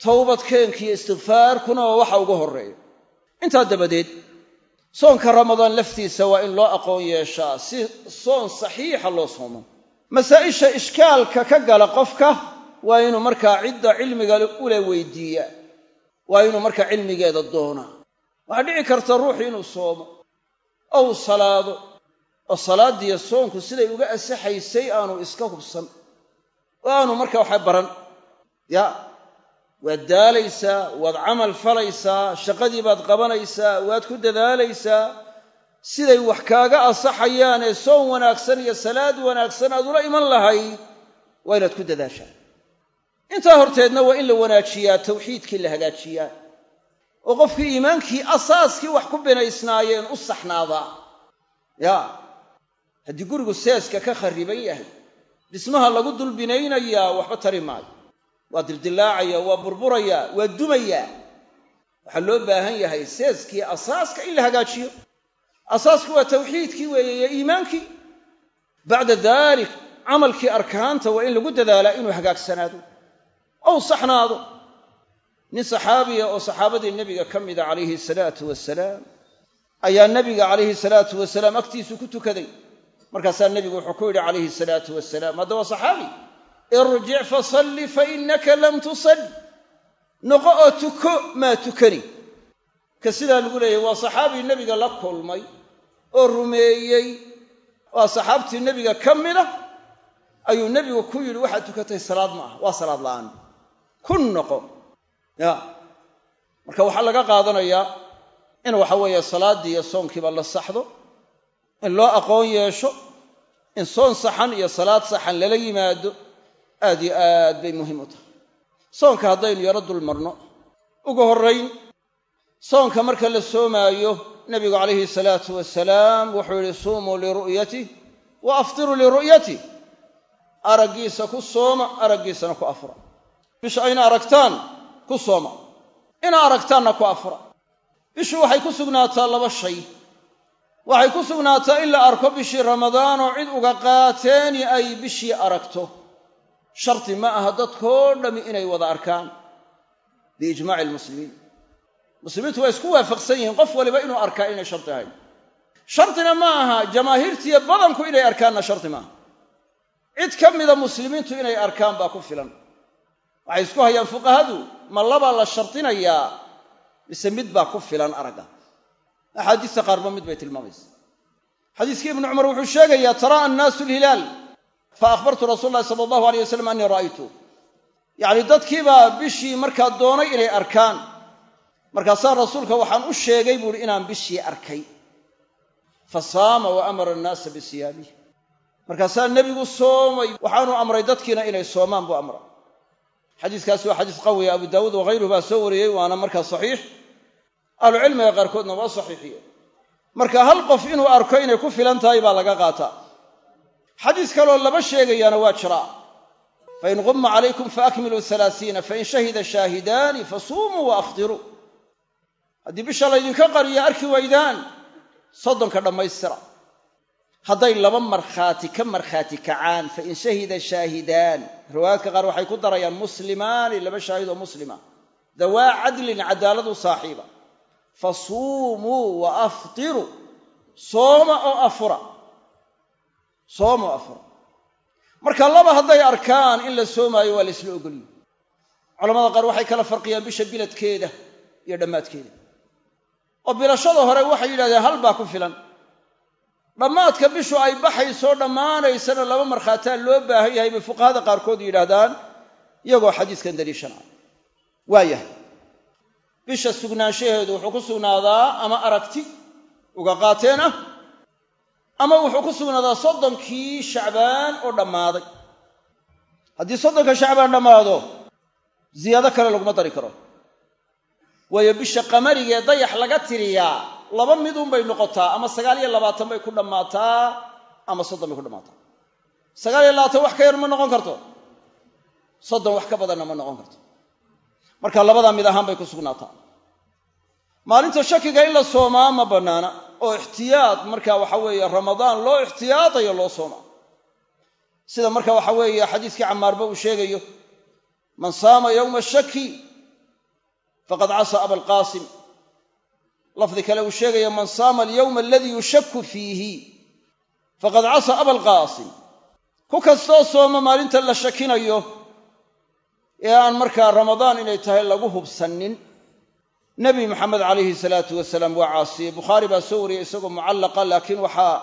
Towbadkeenkiiyo istikfaarkuna waa waxa ugu horreeya. Intaa dabadeed soonka Ramadaan laftiisa waa in loo aqoon yeeshaa si soon saxiixa loo soomo. Masaa'isha ishkaalka ka gala qofka waa inuu markaa cidda cilmiga ule weydiiyaa, waa inuu markaa cilmigeeda doonaa. Waxaa dhici karta ruuxu inuu soomo oo uu salaado, oo salaaddiiyo soonku siday uga asaxaysay aanu iska hubsan oo aanu markaa waxa baran. Ya, waad daalaysaa, waad camal falaysaa, shaqadii baad qabanaysaa, waad ku dadaalaysaa, siday wax kaaga asaxayaanee soon wanaagsan iyo salaad wanaagsan aad ula iman lahayd waa inaad ku dadaashaa. Intaa horteedna waa in la wanaajiyaa, tawxiidkii la hagaajiyaa, oo qofkii iimaankii asaaskii wax ku binaysnaayeen u saxnaadaa. Ya, haddii gurigu seeska ka kharriban yahay, dhismaha lagu dul binaynayaa waxba tari maayo, waa dildillaacaya, waa burburaya, waa dumayaa. Waxaa loo baahan yahay seeskii asaaska in la hagaajiyo. Asaasku waa tawxiidkii weeye iyo iimaankii. Bacda dalik camalkii arkaanta waa in lagu dadaalaa inuu hagaagsanaado, Ou saxnaado. Nin saxaabiya oo saxaabadii nebiga ka mida calayhi salaatu wasalaam ayaa nebiga calayhi salaatu wasalaam agtiisu ku tukaday. Markaasaa nebigu wuxuu ku yidhi calayhi salaatu wasalaam, hadda waa saxaabi, irjic fasalli fa innaka lam tusalli, noqo oo tuko maa tukani. Ka sidaa lagu leeyahy waa saxaabi nebiga la kulmay oo rumeeyey oo asxaabtii nebiga ka mida ayuu nebigu ku yidhi waxaad tukatay salaad ma aha, waa salaad la'aan, ku noqo. Ya marka waxaa laga qaadanayaa in waxa weeye salaaddii iyo soonkiiba la saxdo, in loo aqoon yeesho, in soon saxan iyo salaad saxan lala yimaado, aad iyo aad bay muhiim u tahay. Soonka haddaynu yaro dul marno, ugu horrayn soonka marka la soomaayo nebigu calayhi salaatu wasalaam wuxuu yidhi suumuu liru'yatih wa aftiruu liru'yatih, araggiisa ku sooma, araggiisana ku afura. Bisha ayna aragtaan ku sooma, ina aragtaanna ku afura. Bishu waxay ku sugnaataa laba shay. Waxay ku sugnaataa in la arko bishii Ramadaan oo cid uga qaateeni ay bishii aragto. Sharti ma aha dadkoo dhammi inay wada arkaan biijmaaci almuslimiin. Muslimiintu waa isku waafaqsan yihiin qof waliba inuu arkaa inay sharti ahayn. Shartina ma aha jamaahiirtiiyo badanku inay arkaanna sharti maaha. Cid ka mida muslimiintu inay arkaan baa ku filan. Waxay isku hayaan fuqahadu ma labaa la shardinayaa mise mid baa ku filan aragga. Axaadiista qaarba mid bay tilmaamaysa. Xadiiskii Ibnu Cumar wuxuu sheegayaa taraa annaasu alhilaal fa akhbartu rasuula allahi sala allahu aleyh wasalam annii ra'aytu. Yacni dadkiibaa bishii markaa doonay inay arkaan, markaasaa rasuulka waxaan u sheegay buuhi inaan bishii arkay. Fa saama wa amara annaasa bisiyaamih. Markaasaa nebigu soomay, waxaanu amray dadkiina inay soomaan buu amray. Xadiiskaasi waa xadiis qawiya, Abu Daawuud waghayruhu baa soo wariyey, waana markaa saxiix. Ahlucilmiga qaarkoodna waa saxiixiye. Marka hal qof inuu arko inay ku filan tahay baa laga qaataa. Xadiis kaloo laba sheegayaana waa jiraa. Fain qumma calaykum faakmiluu 30, fain shahida shaahidaani fasuumuu wa aftiruu. Haddii bisha laydinka qariyo arki waydaan, 30ka dhammaystira. Hadday laba markhaati ka markhaati kacaan, fain shahida shaahidaan, riwaayaadka qaar waxay ku darayaan muslimaani, laba shaahid oo muslima, dawaa cadlin, cadaaladu saaxiiba, fasuumuu wa aftiruu, sooma oo afura, sooma oo afura. Marka laba hadday arkaan in la soomaayo waa la isla ogoliyey. Culamada qaar waxay kala farqiyaan bisha biladkeeda iyo dhammaadkeeda, oo bilashada hore waxay yidhahdeen hal baa ku filan, dhammaadka bishu ay baxaysoo dhammaanaysana laba markhaataa loo baahan yahay bay fuqahada qaarkood yidhaahdaan, iyagoo xadiiskan daliishanaya. Waayahay, bisha sugnaanshaheedu wuxuu ku sugnaadaa ama aragti uga qaateen ah, ama wuxuu ku sugnaadaa 30kii Shacbaan oo dhammaaday. Haddii 30ka Shacbaan dhammaado, ziyaado kale laguma dari karo. Waayo bisha qamarigee dayax laga tiriyaa laba midun bay noqotaa, ama 29 bay ku dhammaataa ama 30 bay ku dhammaataa. 29 wax ka yar ma noqon karto, 30 wax ka badanna ma noqon karto. Marka labadaa mid ahaan bay ku sugnaataa. Maalinta shakiga in la soomaa ma bannaana, oo ixtiyaad marka waxa weeye Ramadaan loo ixtiyaadayo loo soomaa. Sida marka waxa weeye xadiiskii Cammaarba uu sheegayo, man saama yowma shaki faqad casaa Abalqaasim. Lafdi kale uu sheegayo man saama alyowma aladii yushaku fiihi faqad casaa Abalqaasim. Ku kastoo sooma maalinta la shakinayo ee aan markaa Ramadaan inay tahay lagu hubsanin, Nebi Maxamed calayhi salaatu wasalaam waa caasiyey. Bukhaari baa soo wariyey isagoo mucallaqa, laakiin waxaa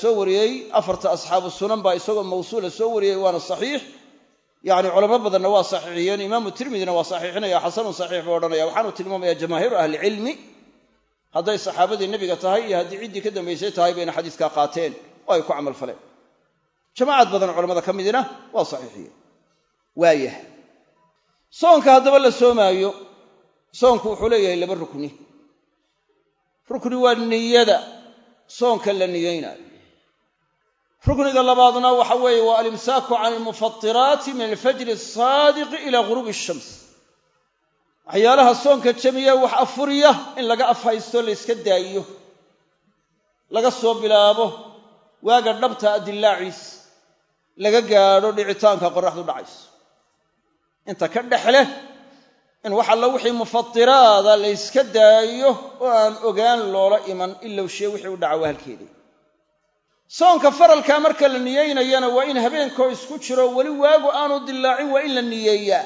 soo wariyey afarta asxaabu sunan baa isagoo mawsuula soo wariyey, waana saxiix. Yacni culamo badanna waa saxiixiyeen, imaamu Tirmidina waa saxiixinaya, xasanun saxiix buu odhanaya. Waxaanu tilmaamayaa jamaahiiru ahlicilmi hadday saxaabadii nebiga tahay iyo haddii ciddii ka dambaysay tahay bayna xadiiskaa qaateen oo ay ku camal faleen. Jamaacad badan culamada ka midina waa saxiixiyeen. Waayah, soonka haddaba la soomaayo, soonku wuxuu leeyahay laba rukni. Rukni waa niyada soonka la niyeynaayo. Rukniga labaadna waxa weeye waa alimsaaku can almufatiraati min alfajri asaadiqi ilaa ghuruubi ashams. Waxyaalaha soonka jamiya wax afuriya in laga afhaysto, la yska daayiyo, laga soo bilaabo waaga dhabta adillaaciis laga gaadho dhicitaanka qorraxdu dhacayso. Inta ka dhex leh in wax alla wixii mufatiraada la yska daayo oo aan ogaan loola iman, ilowshiye wixii u dhaca waa halkeedii. Soonka faralkaa marka la niyeynayana waa in habeenkoo isku jiro weli waagu aanu dillaacin waa in la niyeeyaa.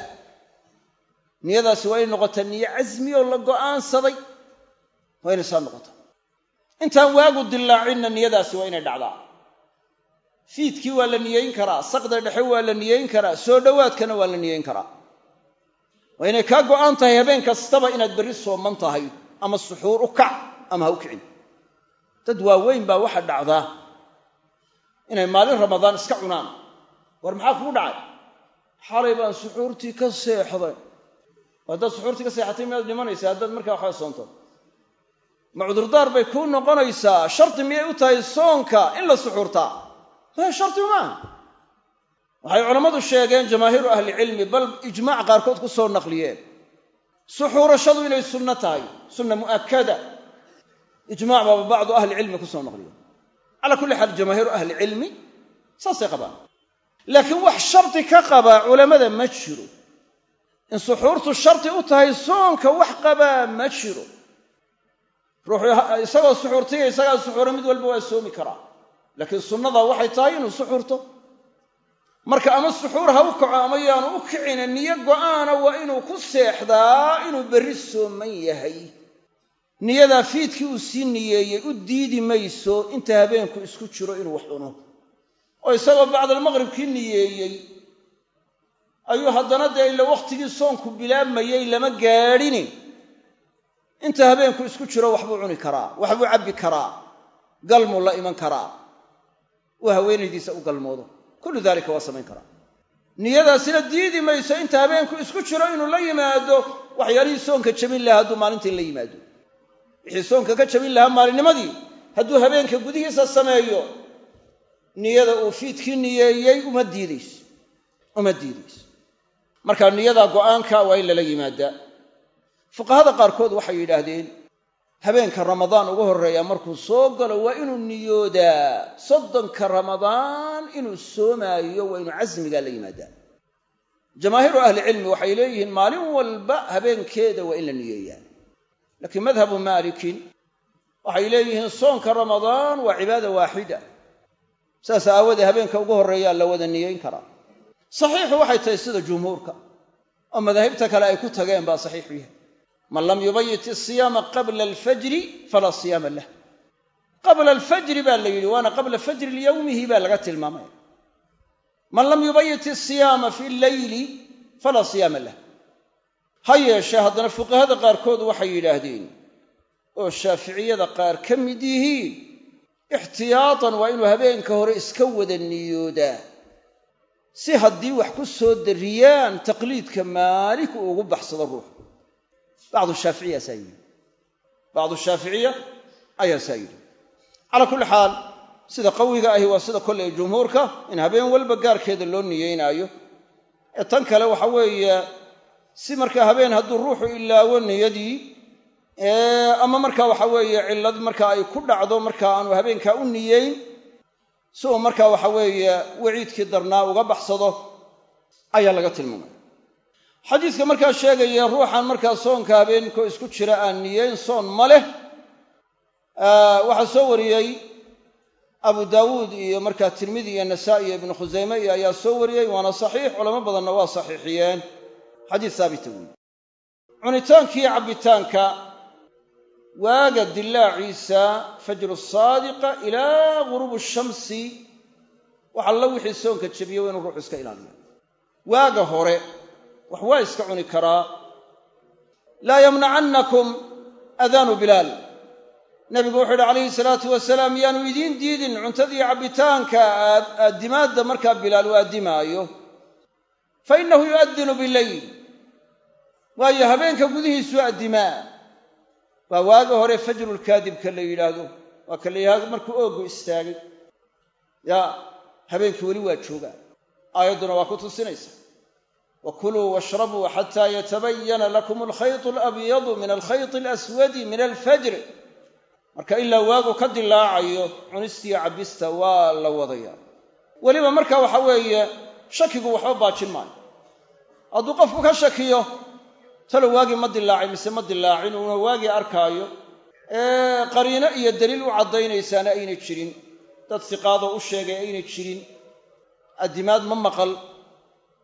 Niyadaasi waa inay noqotaa niye casmi oo la go'aansaday, waa inay saa noqotaa. Intaan waagu dillaacinna niyadaasi waa inay dhacdaa. Fiidkii waa la niyeyn karaa, saqda dhexe waa la niyeyn karaa, soo dhowaadkana waa la niyeyn karaa. Waa inay kaa go'aan tahay habeen kastaba inaad berri sooman tahay, ama suxuur u kac ama ha u kicin. Dad waaweyn baa waxa dhacdaa inay maalin Ramadaan iska cunaan. War maxaa kugu dhacay? Xalay baan suxuurtii ka seexday. Haddaad suxuurtii ka seexatay miyaad dhimanaysaa haddaad markaa waxba soonto? Ma cudurdaar bay kuu noqonaysaa? Shardi miyay u tahay soonka in la suxuurtaa? Maya, shardi maaha. Waxay culammadu sheegeen jamaahiiru ahlicilmi, bal ijmaac qaarkood ku soo naqliyeen, suxuurashadu inay sunno tahay, sunna mu'akkada. Ijmaac baaba bacdu ahlicilmi ku soo naqliyeen. Calaa kulli xaal jamaahiiru ahlicilmi saasay qabaan, laakiin wax shardi ka qabaa culammada ma jiro. In suxuurtu shardi u tahay soonka wax qabaa ma jiro. Ruuxu isagoo suxuurtaya isagaa suxuura mid walba waa soomi karaa, laakiin sunnada waxay tahay inuu suxuurto. Marka ama suxuur ha u kaco ama yaanu u kicina, niyo go'aana waa inuu ku seexdaa inuu berri sooman yahay. Niyadaa fiidkii uu sii niyeeyey u diidi mayso inta habeenku isku jiro inuu wax cuno. Oo isagoo bacdalmaqribkii niyeeyey ayuu haddana dee ila wakhtigii soonku bilaabmayey lama gaadhini, inta habeenku isku jiro waxbuu cuni karaa, waxbuu cabbi karaa, galmuu la iman karaa, uu haweenaydiisa u galmoodo, kullu daalika waa samayn karaa. Niyadaasina diidi mayso inta habeenku isku jiro inuu la yimaado waxyaalihii soonka jabin lahaa hadduu maalintii la yimaado. Wixii soonka ka jabin lahaa maalinnimadii hadduu habeenka gudihiisa sameeyo, niyada uu fiidkii niyeeyey uma diidayso, uma diidayso. Marka niyada go'aanka waa in lala yimaadaa. Fuqahada qaarkood waxay yidhaahdeen habeenka Ramadaan ugu horreeya markuu soo galo waa inuu niyoodaa 30ka Ramadaan inuu soomaayo, waa inuu casmigaa la yimaadaa. Jamaahiiru ahlicilmi waxay leeyihiin maalin walba habeenkeeda waa in la niyeeyaa. Laakiin madhabu Maalikin waxay leeyihiin soonka Ramadaan waa cibaada waaxida, saas aawadee habeenka ugu horreeyaa la wada niyeyn karaa. Saxiixu waxay tahay sida jumhuurka oo madaahibta kale ay ku tageen baa saxiixu yahay. Man lam yubayit isiyaama qabla alfajri falaa siyaama lah. Qabla alfajri baa la yidhi, waana qabla fajri lyawmihi baa laga tilmaamaya. Man lam yubayit isiyaama fi lleyli falaa siyaama lah. Ha yeeshee haddana fuqahada qaarkood waxay yidhaahdeen oo shaaficiyada qaar ka mid yihiin, ixtiyaatan waa inuu habeenka hore iska wada niyoodaa, si haddii wax ku soo darriyaan taqliidka Maalik uu ugu baxsado ruux. Bacdu shaaficiya saa yidhi, bacdu shaaficiya ayaa saa yidhi. Calaa kulli xaal sida qawiga ahi waa sida kolley jumhuurka, in habeen walba gaarkeeda loo niyeynaayo. Ee tan kale waxa weeye si markaa habeen hadduu ruuxu ilaawo niyadii, ama markaa waxa weeye cillad markaa ay ku dhacdo markaa aanu habeenkaa u niyeyn, si uu markaa waxa weeye waciidkii darnaa uga baxsado ayaa laga tilmaamaya. Xadiiska markaa sheegaya ruuxan markaa soonka habeenkoo isku jira aan niyeyn soon ma leh, waxaa soo wariyey Abu Daawuud iyo markaa Tirmidi iyo Nasaa'i iyo Ibnu Khusayme iyo ayaa soo wariyey, waana saxiix, culamo badanna waa saxiixiyeen, xadiis haabita weeye. Cunitaankiiyo cabbitaanka waaga dillaaciisa fajru saadiqa ilaa ghuruubi shamsi, wax alla wixii soonka jabiye waa inuu ruuxu iska ilaaliyo. Waaga hore wax waa iska cuni karaa. Laa yamnacannakum adaanu Bilaal. Nabigu wuxuu yidhi calayhi salaatu wasalaam, yaanu idiin diidin cuntadiiyo cabbitaanka aaddimaadda markaa Bilaal uu addimaayo, fa innahu yu'addinu bileyl, waayo habeenka gudihiisuu addimaa. Waa waaga hore fajrulkaadibka la yidhaahdo, waa ka la yidhahdo markuu ooggu istaagay, yaa habeenkii weli waa joogaa. Aayadduna waa ku tusinaysa, wakuluu washrabuu xataa yatabayana lakum alkhaytu alabyadu min alkhayti alaswadi min alfajr. Marka ilaa waagu ka dilaacayo cunistiiyo cabbista waa la wadaya. Weliba marka waxa weeye shakigu waxba baajin maayo. Hadduu qofku ka shakiyo talo waagii ma dilaacin mise ma dilaacin, uuna waagii arkaayo, ee qariino iyo daliil u caddaynaysaana aynay jirin, dad siqaadoo u sheegay aynay jirin, addimaad ma maqal,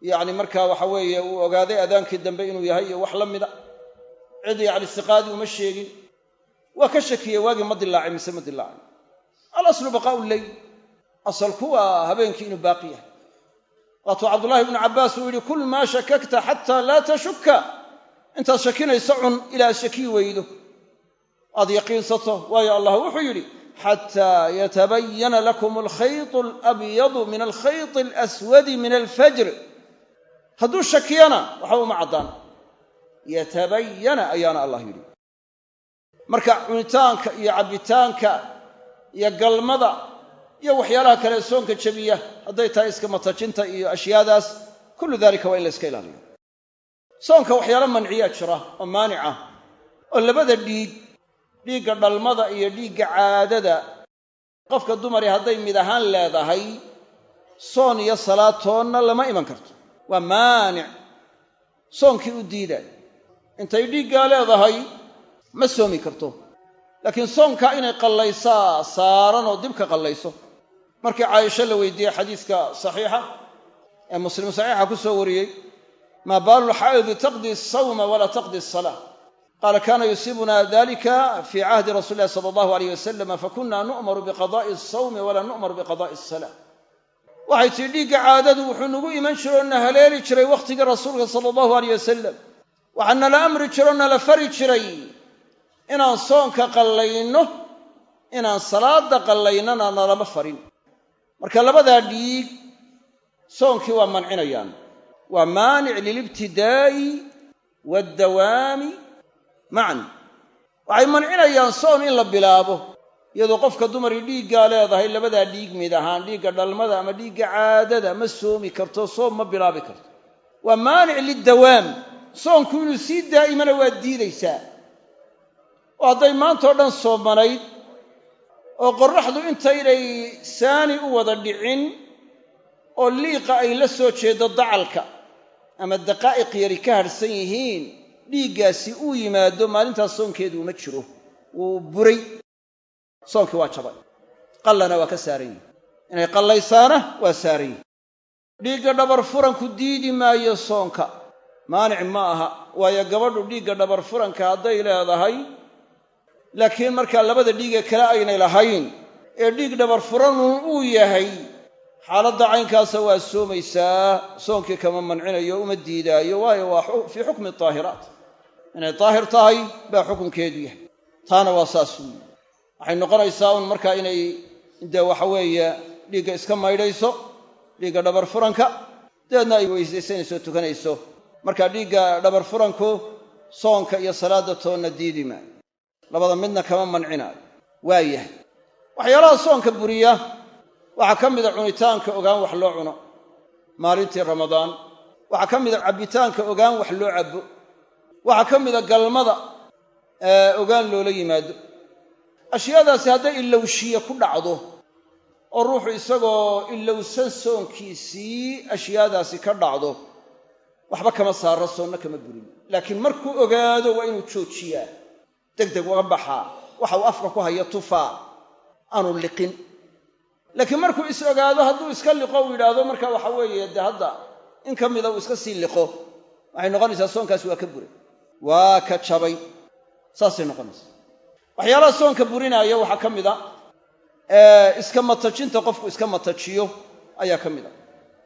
yacni markaa waxa weeye uu ogaaday adaankii dambe inuu yahay iyo wax la mida, cid yacni siqaadii uma sheegin, waa ka shakiyey waagii ma dilaacin mise ma dilaacin. Alaslu baqaa'u lleyl, asalku waa habeenkii inuu baaqi yahay. Waatuu Cabdullaahi ibnu Cabbaas uu yidhi kul maa shakakta xataa laa tashukka, intaad shakinayso cun ilaa aad shakiyi weydo, aad yaqiinsato. Waayo allah wuxuu yidhi xataa yatabayana lakum alkhaytu alabyadu min alkhayti alaswadi min alfajr. Hadduu shakiyana waxba uma caddaan, yatabayana ayaana allah yidhi. Marka cunitaanka iyo cabbitaanka iyo galmada iyo waxyaalaha kale soonka jabiya, hadday tahay iska matajinta iyo ashyaadaas, kullu dalika waa in la iska ilaaliyo. Soonka waxyaalo manciyaa jira oo maanica, oo labada dhiig, dhiigga dhalmada iyo dhiigga caadada, qofka dumari hadday mid ahaan leedahay soon iyo salaad toonna lama iman karto, waa maanic soonkii u diidaay. Intay dhiiggaa leedahay ma soomi karto, laakiin soonkaa inay qallaysaa saaran oo dib ka qallayso. Markii Caaisha la weydiiyey xadiiska saxiixa ee Muslim saxiixa ku soo wariyey, maa baalu lxaa'idi taqdi asawma walaa taqdi asalaa, qaala kaana yusiibuna dalika fii cahdi rasuuli illahi sala allahu alayh wasalam fakuna nu'maru biqada'i asawmi walaa nu'maru biqada'i asalaa. Waxay tihi dhiigga caadadu wuxuu nagu iman jiro oo na haleeli jiray wakhtigii rasuulka sala allahu alayh wasalam, waxaa nala amri jiro o nala fari jiray inaan soonka qallayno, inaan salaadda qallaynona nalama farin. Marka labadaa dhiig soonkii waa mancinayaan, waa maanic lilibtidaa'i waaddawaami macan. Waxay mancinayaan soon in la bilaabo iyadoo qofka dumarii dhiiggaa leedahay labadaa dhiig mid ahaan, dhiigga dhalmada ama dhiigga caadada, ma soomi karto, soom ma bilaabi karto. Waa maanic liddawaam, soonku inuu sii daa'imana waa diidaysaa. Oo hadday maantao dhan soomanayd oo qorraxdu intaynay saani u wada dhicin oo liiqa ay la soo jeedo dacalka ama daqaa'iq yari ka hadhsan yihiin, dhiiggaasi uu yimaado, maalintaas soonkeedu uma jiro, wuu buray, soonkii waa jabay, qallana waa ka saaran yihi, inay qallaysaana waa saaran yihi. Dhiigga dhabar furanku diidi maayo soonka, maanic ma aha, waayo gabadhu dhiigga dhabar furanka hadday leedahay, laakiin markaa labada dhiigee kale aynay lahayn ee dhiig dhabar furanun uu yahay, xaaladda caynkaasa waa soomaysaa, soonkii kama mancinayo, uma diidaayo, waayo waa fii xukmi daahiraat, inay daahir tahay baa xukunkeedu yahay. Taana waa saas weyi. Waxay noqonaysaa un markaa inay dee waxa weeye dhiigga iska maydhayso, dhiigga dhabar furanka, dabeedna ay weysaysanayso, tukanayso. Marka dhiigga dhabar furanku soonka iyo salaadda toonna diidi maayo, labada midna kama mancinaayo, waa yahay. Waxyaalaha soonka buriya waxaa ka mida cunitaanka ogaan wax loo cuno maalintii Ramadaan, waxaa ka mida cabbitaanka ogaan wax loo cabbo, waxaa ka mida galmada ogaan loola yimaado. Ashyaadaasi hadday ilowshiye ku dhacdo oo ruuxu isagoo ilowsan soonkiisii ashyaadaasi ka dhacdo, waxba kama saaro, soonna kama burin. Laakiin markuu ogaado waa inuu joojiyaa, degdeg uga baxaa, waxa uu afka ku hayo tufaa, aanu liqin. Laakiin markuu is ogaado hadduu iska liqo uu yidhaahdo marka waxa weeye dee hadda in ka mida uu iska sii liqo, waxay noqonaysaa soonkaasi waa ka buray, waa ka jabay, saasay noqonaysaa. Waxyaalaha soonka burinaaya waxaa ka mid a iska matajinta qofku iska matajiyo ayaa ka mid a.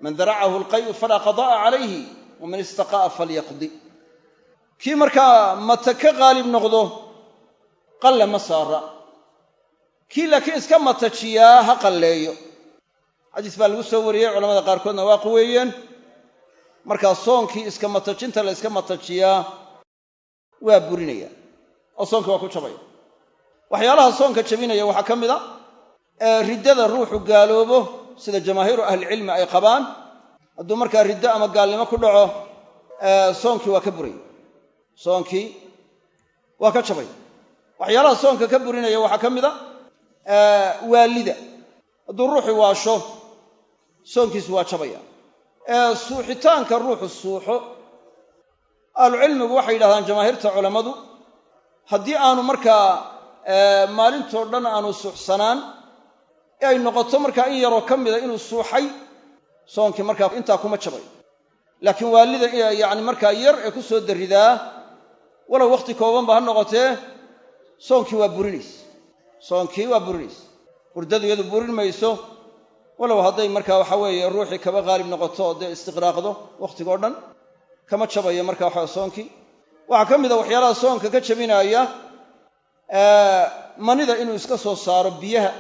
Man daracahu alqayu falaa qadaa'a calayhi waman istaqaa'a falyaqdi. Kii markaa mata ka qaalib noqdo qalle ma saara, kii laakiin iska matajiyaa ha qalleeyo. Xadiis baa lagu soo wariyey, culamada qaarkoodna waa quweeyeen. Markaa soonkii iska matajinta la iska matajiyaa waa burinaya oo soonkii waa ku jabaya. Waxyaalaha soonka jabinaya waxaa ka mid a riddada ruuxu gaaloobo, sida jamaahiiru ahlicilmi ay qabaan. Hadduu markaa riddo ama gaalnimo ku dhaco, soonkii waa ka buraya, soonkii waa ka jabaya. Waxyaalaha soonka ka burinaya waxaa ka mid a waalida. Hadduu ruuxu waasho soonkiisu waa jabaya. Suuxitaanka ruuxu suuxo Ahlucilmigu waxay yidhahdaan jamaahiirta culammadu, haddii aanu markaa maalintoo dhan aanu suuxsanaan ee ay noqoto markaa in yaroo ka mida inuu suuxay, soonkii markaa intaa kuma jabay. Laakiin waalida yacni markaa yar ee ku soo darridaa, walow wakhti koobanba ha noqotee, soonkii waa burinaysa, soonkii waa burinaysa. Hurdadu iyadu burin mayso, walow hadday markaa waxa weeye ruuxii kaba qaalib noqoto oo dee istiqraaqdo wakhtigoo dhan, kama jabayo marka waxaa soonkii. Waxaa ka mid a waxyaalaha soonka ka jabinaaya manida inuu iska soo saaro, biyaha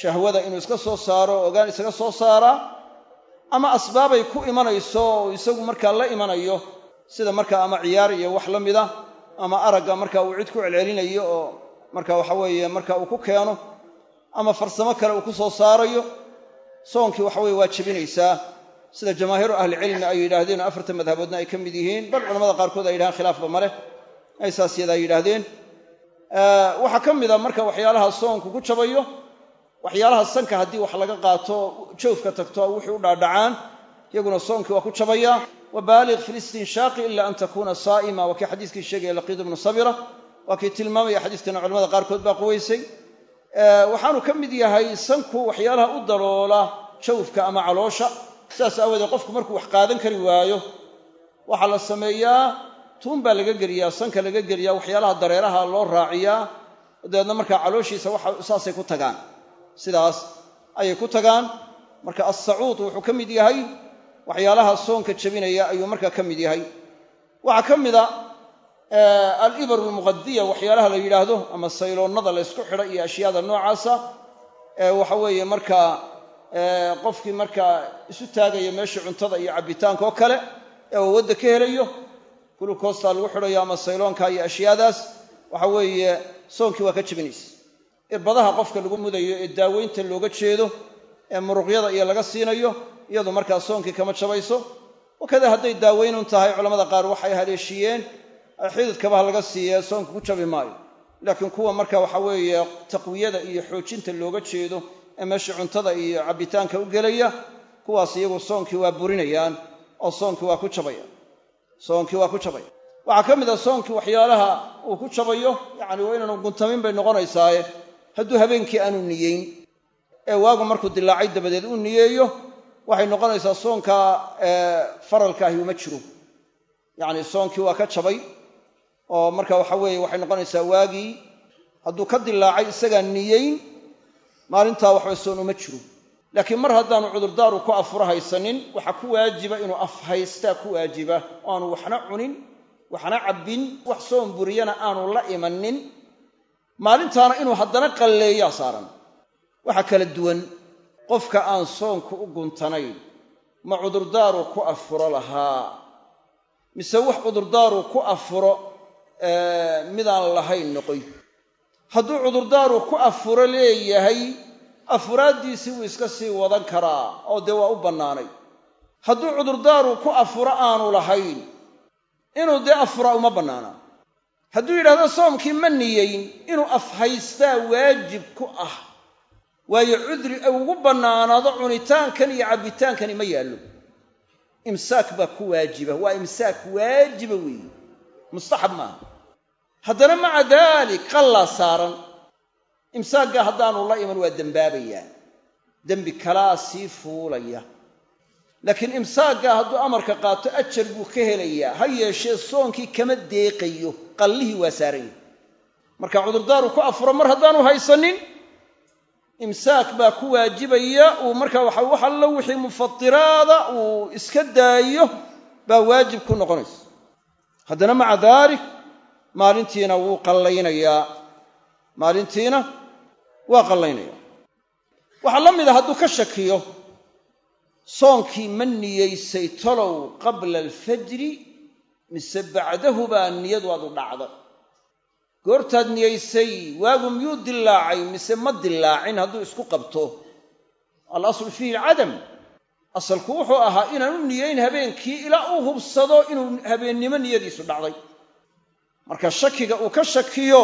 shahwada inuu iska soo saaro, ogaan isaga soo saaraa, ama asbaabay ku imanayso oo isagu markaa la imanayo, sida markaa ama ciyaar iyo wax la mida, ama aragga marka uu cid ku celcelinayo oo marka waxa weeye marka uu ku keeno, ama farsamo kale uu ku soo saarayo, soonkii waxa weye waa jebinaysaa, sida jamaahiiru ahlicilmi ay yidhaahdeen oo afarta madhaboodna ay ka mid yihiin, bal culamada qaarkood ay yidhahaan khilaafba ma leh, ay saas yadaa yidhaahdeen. Waxaa ka mid a marka waxyaalaha soonku ku jabayo waxyaalaha sanka haddii wax laga qaato joofka tagto wixii u dhaadhacaan, iyaguna soonkii waa ku jabaya. Wa baaliq fi listinshaaqi ila an takuuna saa'ima, waa kii xadiiskii sheegaya Laqiid ibnu Sabira, waa kii tilmaamaya xadiiskana culamada qaarkood baa quwaysay. Waxaanu ka mid yahay sanku waxyaalaha u daloola jawfka ama caloosha. Sidaas aawadeed qofku markuu wax qaadan kari waayo, waxaa la sameeyaa tuun baa laga geliyaa, sanka laga geliyaa, waxyaalaha dareeraha loo raaciyaa, dabeedna markaa calooshiisa waxa saasay ku tagaan, sidaas ayay ku tagaan. Marka assacuud wuxuu ka mid yahay waxyaalaha soonka jebinaya ayuu markaa ka mid yahay. Waxaa ka mid a alibar almuqadiya, waxyaalaha la yidhaahdo ama sayloonnada la ysku xidho iyo ashyaada noocaasa, ee waxa weeye markaa qofkii markaa isu taagaya meeshii cuntada iyo cabbitaanka oo kale ee uu wadda ka helayo, gulukoostaa lagu xidhayo ama sayloonka iyo ashyaadaas, waxa weeye soonkii waa ka jebinaysa. Irbadaha qofka lagu mudayo ee daaweynta looga jeedo ee muruqyada iyo laga siinayo, iyadu markaa soonkii kama jabayso. Wakada hadday daaweynun tahay, culamada qaar waxay haleeshiyeen xididkaba ha laga siiye, soonka ku jabi maayo. Laakiin kuwa marka waxa weeye taqwiyada iyo xoojinta looga jeedo ee meesha cuntada iyo cabbitaanka u gelaya, kuwaas iyagu soonkii waa burinayaan oo soonkii waa ku jabaya, soonkii waa ku jabaya. Waxaa ka mid a soonkii waxyaalaha uu ku jabayo, yacni waa inaanu guntamin bay noqonaysaaye, hadduu habeenkii aanu niyeyn ee waagu markuu dilaacay dabadeed uu niyeeyo, waxay noqonaysaa soonka faralkaahi uma jiro, yacni soonkii waa ka jabay. Oo marka waxa weeye waxay noqonaysaa waagii hadduu ka dilaacay isagaa niyeyn, maalintaa waxba soon uma jiro. Laakiin mar haddaanu cudurdaaru ku afuro haysanin, waxaa ku waajiba inuu af haystaa ku waajiba, oo aanu waxna cunin waxna cabbin, wax soon buriyana aanu la imanin, maalintaana inuu haddana qalleeyaa saaran. Waxaa kala duwan qofka aan soonku u guntanayn, ma cudurdaaru ku afuro lahaa mise wax cudurdaaru ku afuro midaan lahayn noqoy. Hadduu cudurdaaru ku afuro leeyahay, afuraaddiisii wuu iska sii wadan karaa oo dee waa u bannaanay. Hadduu cudurdaaru ku afuro aanu lahayn, inuu dee afuraa uma bannaana. Hadduu yidhahdo soomkii ma niyeyn, inuu afhaystaa waajib ku ah, waayo cudri ay ugu bannaanaado cunitaankan iyo cabbitaankani ma yaallo. Imsaak baa ku waajiba, waa imsaak waajiba weeye, mustaxab maaha. Haddana maca daalik qallaa saaran, imsaagga haddaanu la iman waa dembaabayaa, dembi kalaa sii fuulaya. Laakiin imsaaggaa hadduu amarka qaato ajar buu ka helayaa, ha yeeshee soonkii kama deeqayo, qallihii waa saaran yahay. Marka cudurdaaru ku afuro mar haddaanu haysanin, imsaak baa ku waajibaya. Uu marka waxa wax allo wixii mufatiraada uu iska daayo baa waajib ku noqonaysa. Haddana maca daalik maalintiina wuu qallaynayaa, maalintiina waa qallaynaya. Waxaa la mid a hadduu ka shakiyo soonkii ma niyeysay tolow qabla alfajri mise bacdahu baa niyadu aad u dhacdo, goortaad niyeysay waagu miyuu dilaacay mise ma dilaacin, hadduu isku qabto alaslu fiihi alcadam. Asalku wuxuu ahaa inaanu niyeyn habeenkii ilaa uu hubsado inuu habeennimo niyadiisu dhacday. Marka shakiga uu ka shakiyo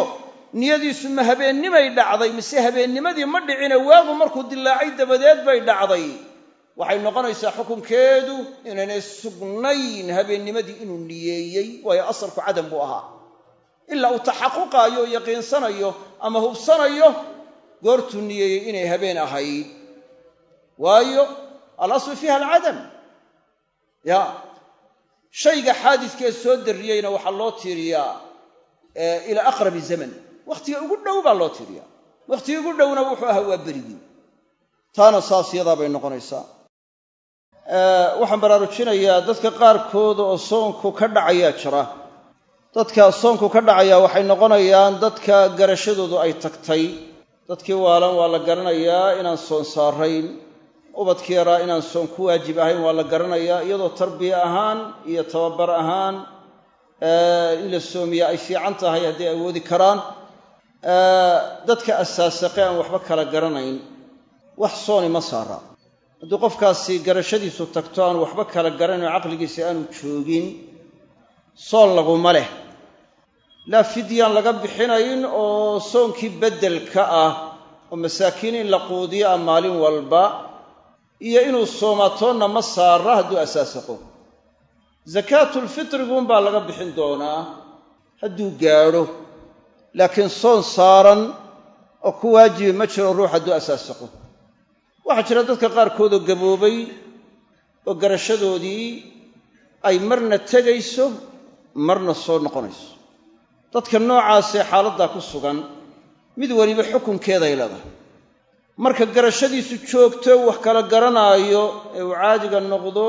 niyadiisu ma habeennimay dhacday mise habeennimadii ma dhicine waagu markuu dilaacay dabadeed bay dhacday, Waxay noqonaysaa xukunkeedu inaynay sugnayn habeennimadii inuu niyeeyey, waayo asalku cadam buu ahaa. Ilaa uu taxaquqaayo o yaqiinsanayo ama hubsanayo goortuu niyeeyey inay habeen ahayd, waayo alaslu fiiha alcadam. Ya shayga xaadiskee soo darriyeyna waxaa loo tiiriyaa ilaa aqrabi zaman, wakhtiga ugu dhow baa loo tiiriyaa. Wakhtiga ugu dhowna wuxuu ahaa waa berigii. Taana saas yadaa bay noqonaysaa. Waxaan baraarujinayaa dadka qaarkood oo soonku ka dhacayaa jira. Dadka soonku ka dhacayaa waxay noqonayaan dadka garashadoodu ay tagtay. Dadkii waalan waa la garanayaa inaan soon saarayn, ubadkii yaraa inaan soon ku waajib ahayn waa la garanayaa, iyadoo tarbiya ahaan iyo tababar ahaan in la soomiya ay fiican tahay hadday awoodi karaan. Dadka asaasaqe aan waxba kala garanayn wax sooni ma saara. Haddii qofkaasi garashadiisu tagto aanu waxba kala garanayn oo caqligiisi aanu joogin, soon laguma leh. Laa fidyaan laga bixinayn oo soonkii beddelka ah oo masaakiin in la quudiyo ah maalin walba iyo inuu soomatoonna ma saara hadduu asaasaqo. Sakaatulfitriguunbaa laga bixin doonaa hadduu gaadho, laakiin soon saaran oo ku waajibi ma jiro ruux hadduu asaasaqo. Waxaa jira dadka qaarkood oo gaboobay oo garashadoodii ay marna tegayso marna soo noqonayso. Dadka noocaasee xaaladdaa ku sugan mid weliba xukunkeeday leedahay. Marka garashadiisu joogto wax kala garanaayo ee uu caadiga noqdo,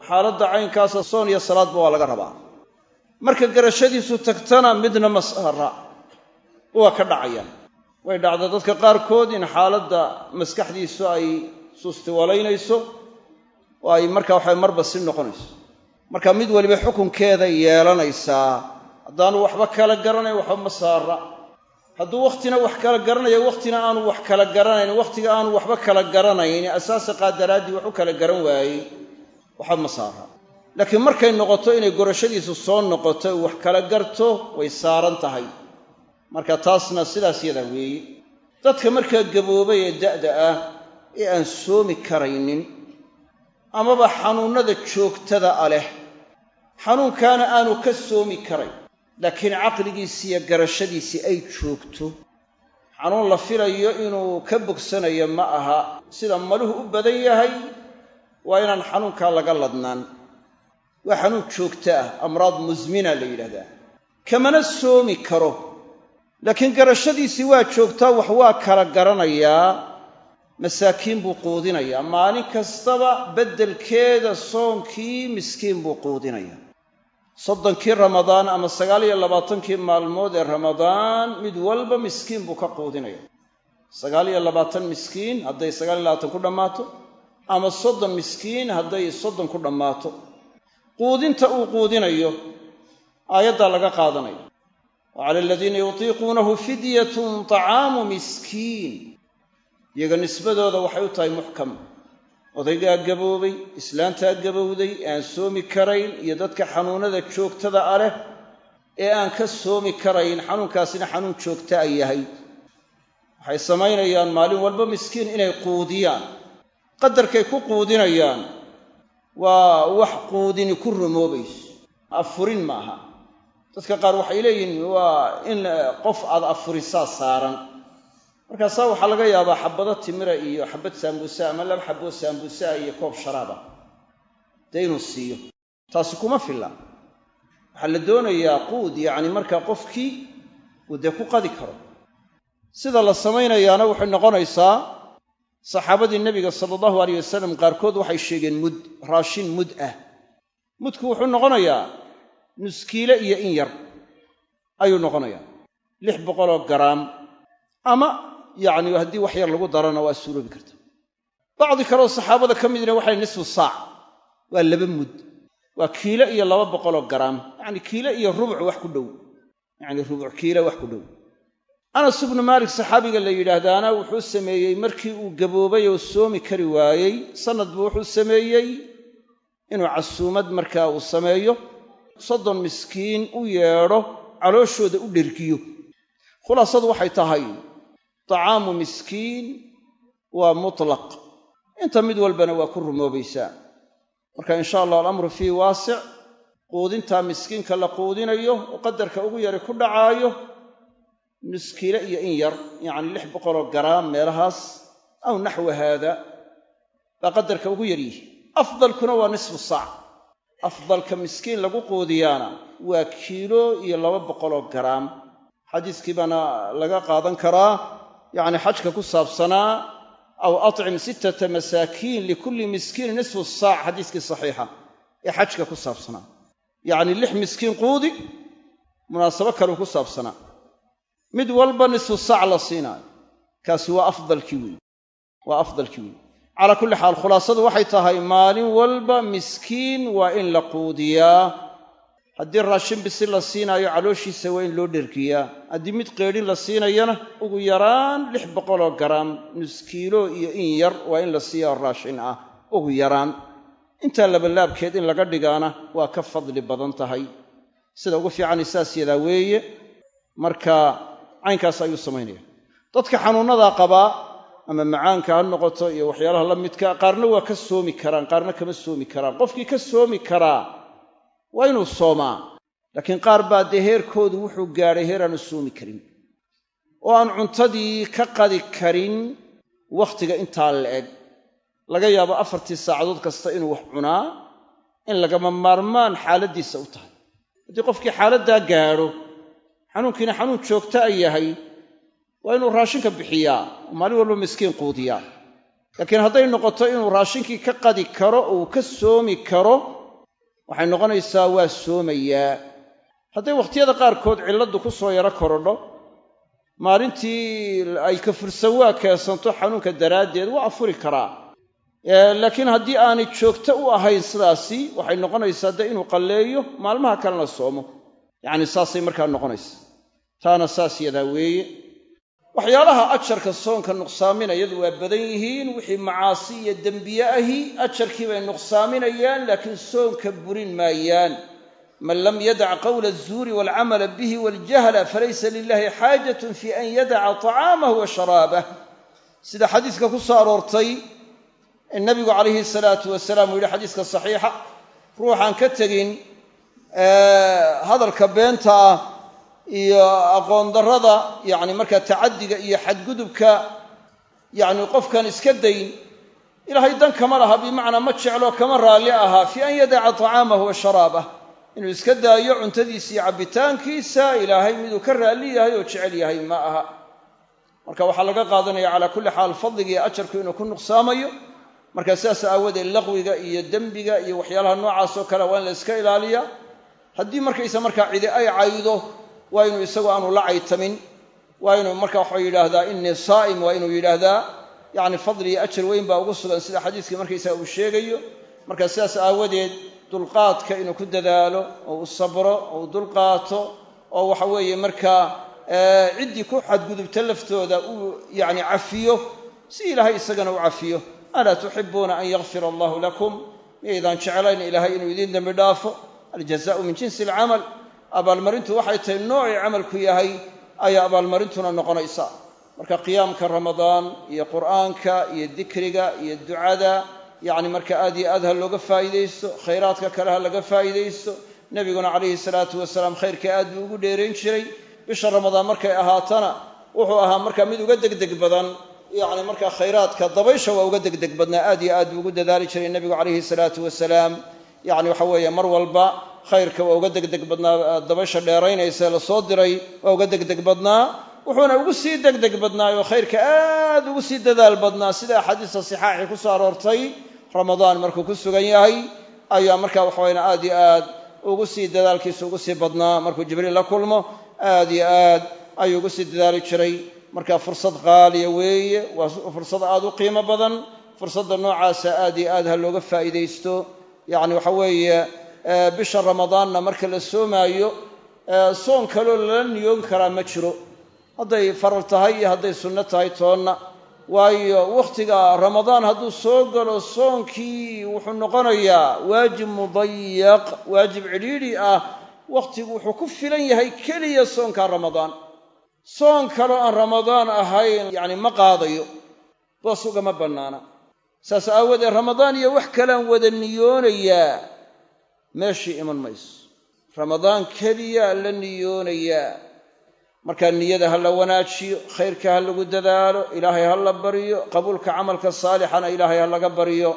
xaaladda caynkaasa soon iyo salaadba waa laga rabaa. Marka garashadiisu tagtana midna ma saara, waa ka dhacayaan. Way dhacda dadka qaarkood in xaaladda maskaxdiisu ay suustiwalaynayso oo ay markaa waxay marba si noqonayso. Marka mid weliba xukunkeeda yeelanaysaa. Haddaanu waxba kala garanayn waxba ma saara. Hadduu wakhtina wax kala garanayo wakhtina aanu wax kala garanayn, wakhtiga aanu waxba kala garanayn asaasaqaa daraaddii wax u kala garan waayey, waxba ma saara. Laakiin markay noqoto inay gorashadiisu soo noqoto wax kala garto, way saaran tahay. Marka taasna sidaas yadaa weeye. Dadka markaa gaboobay ee da'da ah ee aan soomi karaynin amaba xanuunnada joogtada a leh, xanuunkaana aanu ka soomi karayn, laakiin caqligiisii iyo garashadiisii ay joogto, xanuun la filayo inuu ka bogsanayo ma aha. Sida maluhu u badan yahay waa inaan xanuunkaa laga ladnaan. Waa xanuun joogto ah, amraad musmina la yidhahdaa, kamana soomi karo, laakiin garashadiisii waa joogtaa, wax waa kala garanayaa. Masaakiin buu quudinayaa maalin kastaba, beddelkeeda soonkii miskiin buu quudinayaa. 30kii Ramadaan ama 29kii maalmood ee Ramadaan mid walba miskiin buu ka quudinaya. 29 miskiin hadday 29 ku dhammaato, ama 30 miskiin hadday 30 ku dhammaato. Quudinta uu quudinayo aayaddaa laga qaadanaya: wa cala aladiina yutiiquunahu fidyatun طacaamu miskiin. Iyaga nisbadooda waxay u tahay muxkam. Odaygaa gaboobay, islaantaa gabowday ee aan soomi karayn, iyo dadka xanuunada joogtada a leh ee aan ka soomi karayn, xanuunkaasina xanuun joogta a yahay, waxay samaynayaan maalin walba miskiin inay quudiyaan. Qadarkay ku quudinayaan waa wax quudini ku rumoobayso, afurin ma aha. Dadka qaar waxay leeyihiin waa in qof aad afurisaa saaran. Markaasaa waxaa laga yaabaa xabado timira iyo xabad saambuusa ama laba xaboo saambuusaa iyo koob sharaaba dee inuu siiyo. Taasi kuma filla. Waxaa la doonayaa quud, yacni markaa qofkii uu dee ku qadi karo. Sida la samaynayaana waxay noqonaysaa, saxaabadii nebiga sala allahu aleyh wasalam qaarkood waxay sheegeen mud, raashin mud ah. Mudku wuxuu noqonayaa nuskiile iyo in yar ayuu noqonayaa, 600 garaam, ama yacni haddii wax yar lagu darana waa suuroobi karta. Bacdi kaleoo saxaabada ka midna waxay nisfu saac, waa 2 mud, waa kiilo iyo 200 garaam, yacni kiilo iyo rubuc wax ku dhow, yacni rubuc kiilo wax ku dhow. Anas ibnu Maalik saxaabiga la yidhaahdaana wuxuu sameeyey markii uu gaboobay oo soomi kari waayey, sanad buu wuxuu sameeyey inuu casuumad markaa uu sameeyo, 30 miskiin u yeedho, calooshooda u dhergiyo. Khulaasadu waxay tahay طacaamu miskiin waa mutlaq. Inta mid walbana waa ku rumoobaysaa. Marka insha allah alamru fii waasic, quudintaa miskiinka la quudinayo oo qadarka ugu yari ku dhacaayo nus kiilo iyo in yar, yacni 600 garaam meelahaas aw naxwa haada baa qadarka ugu yar yihi. Afdalkuna waa nisfu saac. Afdalka miskiin lagu quudiyaana waa kiilo iyo 200 garaam. Xadiiskii baana laga qaadan karaa, yacni xajka ku saabsanaa, aw atcim 6 masaakiin likulli miskiin nisfu saac, xadiiskii saxiixa ee xajka ku saabsanaa. Yacni 6 miskiin quudi, munaasabo kaleu ku saabsanaa, mid walba nisfu saac la siinaayo, kaasi waa afdalkii weeye, waa afdalkii weeye. Calaa kulli xaal khulaasadu waxay tahay maalin walba miskiin waa in la quudiyaa. Haddii raashin bisi la siinaayo calooshiisa waa in loo dhergiyaa. Haddii mid qeedhin la siinayana ugu yaraan 600 garaam, nus kiilo iyo in yar waa in la siiyaa raashin ah ugu yaraan. Intaa labalaabkeed in laga dhigaana waa ka fadli badan tahay. Sida ugu fiican saas yadaa weeye. Marka caynkaas ayuu samaynaya. Dadka xanuunnadaa qabaa ama macaanka ha noqoto iyo waxyaalaha la midka, qaarna waa ka soomi karaan, qaarna kama soomi karaan. Qofkii ka soomi karaa waa inuu soomaa, laakiin qaar baa dee heerkoodu wuxuu gaadhay heer aanu soomi karin oo aan cuntadii ka qadi karin wakhtiga intaa la-eg. Laga yaabo 4 saacadood kasta inuu wax cunaa in lagama maarmaan xaaladdiisa u tahay. Haddii qofkii xaaladdaa gaadho, xanuunkiina xanuun joogta a yahay, waa inuu raashinka bixiyaa oo maalin walba miskiin quudiyaa. Laakiin hadday noqoto inuu raashinkii ka qadi karo oo uu ka soomi karo, waxay noqonaysaa waa soomayaa. Hadday wakhtiyada qaarkood cilladdu ku soo yaro korodho, maalintii ay ka fursan waa keensanto xanuunka daraaddeed, waa afuri karaa. Laakiin haddii aanay joogto u ahayn sidaasi, waxay noqonaysaa dee inuu qalleeyo maalmaha kalena soomo. Yacni saasay markaa noqonaysa. Taana saas yadaa weeye. Waxyaalaha ajarka soonka nuqsaaminayadu waa badan yihiin. Wixii macaasi iyo dembiye ahi ajarkii bay nuqsaaminayaan, laakiin soonka burin maayaan. Man lam yadac qawla azuuri waalcamala bihi waaljahla falaysa lilahi xaajatun fi an yadaca tacaamahu wa sharaabah. Sida xadiiska ku soo aroortay ee nabigu calayhi salaatu wasalaam uu yidhi xadiiska saxiixa, ruuxaan ka tegin hadalka beenta ah iyo aqoon darrada, yacni markaa tacaddiga iyo xadgudubka, yacni qofkan iska dayn, ilaahay dan kama laha, bimacnaa ma jeclo, kama raalli ahaa, fii an yadaca tacaamahu wa sharaabah, inuu iska daayo cuntadiisa iyo cabbitaankiisa, ilaahay miduu ka raalli yahay oo jecel yahay ma aha. Marka waxaa laga qaadanaya calaa kulli xaal fadliga iyo ajarku inuu ku nuqsaamayo. Marka sidaas aawadeed laqwiga iyo dembiga iyo waxyaalaha noocaas oo kale waa in la iska ilaaliyaa. Haddii markaysa markaa cidi ay caydo, waa inuu isagu aanu la caytamin, waa inuu marka waxau yidhaahdaa innii saa'im, waa inuu yidhaahdaa. Yacni fadli iyo ajar weyn baa ugu sugan sida xadiiskii markaysaga uu sheegayo. Marka sidaas aawadeed dulqaadka inuu ku dadaalo oo u sabro oo u dulqaato, oo waxa weeye markaa ciddii ku xadgudubta laftooda uu yacni cafiyo, si ilaahay isagana u cafiyo. Alaa tuxibuuna an yakfira allahu lakum, miyaydaan jeclayn ilaahay inuu idiin dembi dhaafo? Aljazaau min jinsi alcamal, abaalmarintu waxay tahay noocii camalku yahay ayaa abaalmarintuna noqonaysa. Marka qiyaamka Ramadaan iyo qur'aanka iyo dikriga iyo ducada, yacni marka aad iyo aad ha looga faa'iidaysto, khayraadka kale ha laga faa'iidaysto. Nebiguna calayhi salaatu wasalaam khayrka aad buu ugu dheerayn jiray. Bisha Ramadaan markay ahaatana wuxuu ahaa markaa mid uga degdeg badan, yacni markaa khayraadka dabaysha waa uga degdeg badnaa, aad iyo aad buu ugu dadaali jiray nebigu calayhi salaatu wasalaam. Yacni waxa weeye mar walba khayrka waa uga degdeg badnaa, dabaysha dheeraynaysa la soo diray waa uga degdeg badnaa, wuxuuna ugu sii degdeg badnaayoo khayrka aad ugu sii dadaal badnaa sida axaadiista sixaaxii ku soo aroortay. Ramadaan markuu ku sugan yahay ayaa markaa waxaweyne aad iyo aad ugu sii dadaalkiisu ugu sii badnaa. Markuu Jibriil la kulmo aad iyo aad ayuu ugu sii dadaali jiray. Marka fursad qaaliya weeye, waa fursad aad u qiimo badan. Fursadda noocaasa aad iyo aad ha looga faa'iidaysto. Yacni waxa weeye bisha Ramadaanna marka la soomaayo soon kaloo lala niyoon karaa ma jiro, hadday faral tahay iyo hadday sunno tahay toonna. Waayo wakhtiga Ramadaan hadduu soo galo soonkii wuxuu noqonayaa waajib mudayaq, waajib cidhiidhi ah. Wakhtigu wuxuu ku filan yahay keliya soonka Ramadaan. Soon kaloo aan Ramadaan ahayn yacni ma qaadayo, boos ugama bannaana. Saas aawadeed Ramadaan iyo wax kalaan wada niyoonayaa meeshii iman mayso. Ramadaan keliya la niyoonayaa. Markaa niyada ha la wanaajiyo, khayrka ha lagu dadaalo, Ilaahay ha la baryo, qabuulka camalka saalixana Ilaahay ha laga baryo.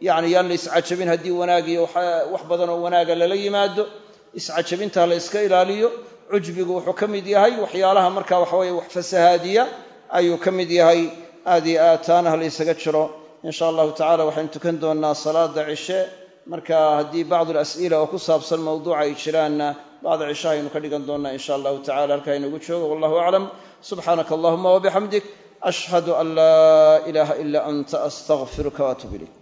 Yacni yaan la iscajabin haddii wanaag iyo wax badan oo wanaaga lala yimaado, iscajabinta ha la iska ilaaliyo. Cujbigu wuxuu ka mid yahay waxyaalaha marka waxaweye wax fasahaadiya ayuu ka mid yahay. Aad iyo aad taana ha la ysaga jiro. In sha allahu tacala waxaynu tukan doonnaa salaada cishe. Marka haddii bacdu alas'ila oo ku saabsan mawduuca ay jiraanna bacda cishaha aynu ka dhigan doonnaa in sha allahu tacala. Halkaa inoogu joogo, wallahu aclam. Subxaanaka allahuma wabixamdik, ashhadu an laa ilaaha ila anta, astaqfiruka waatuub ilayk.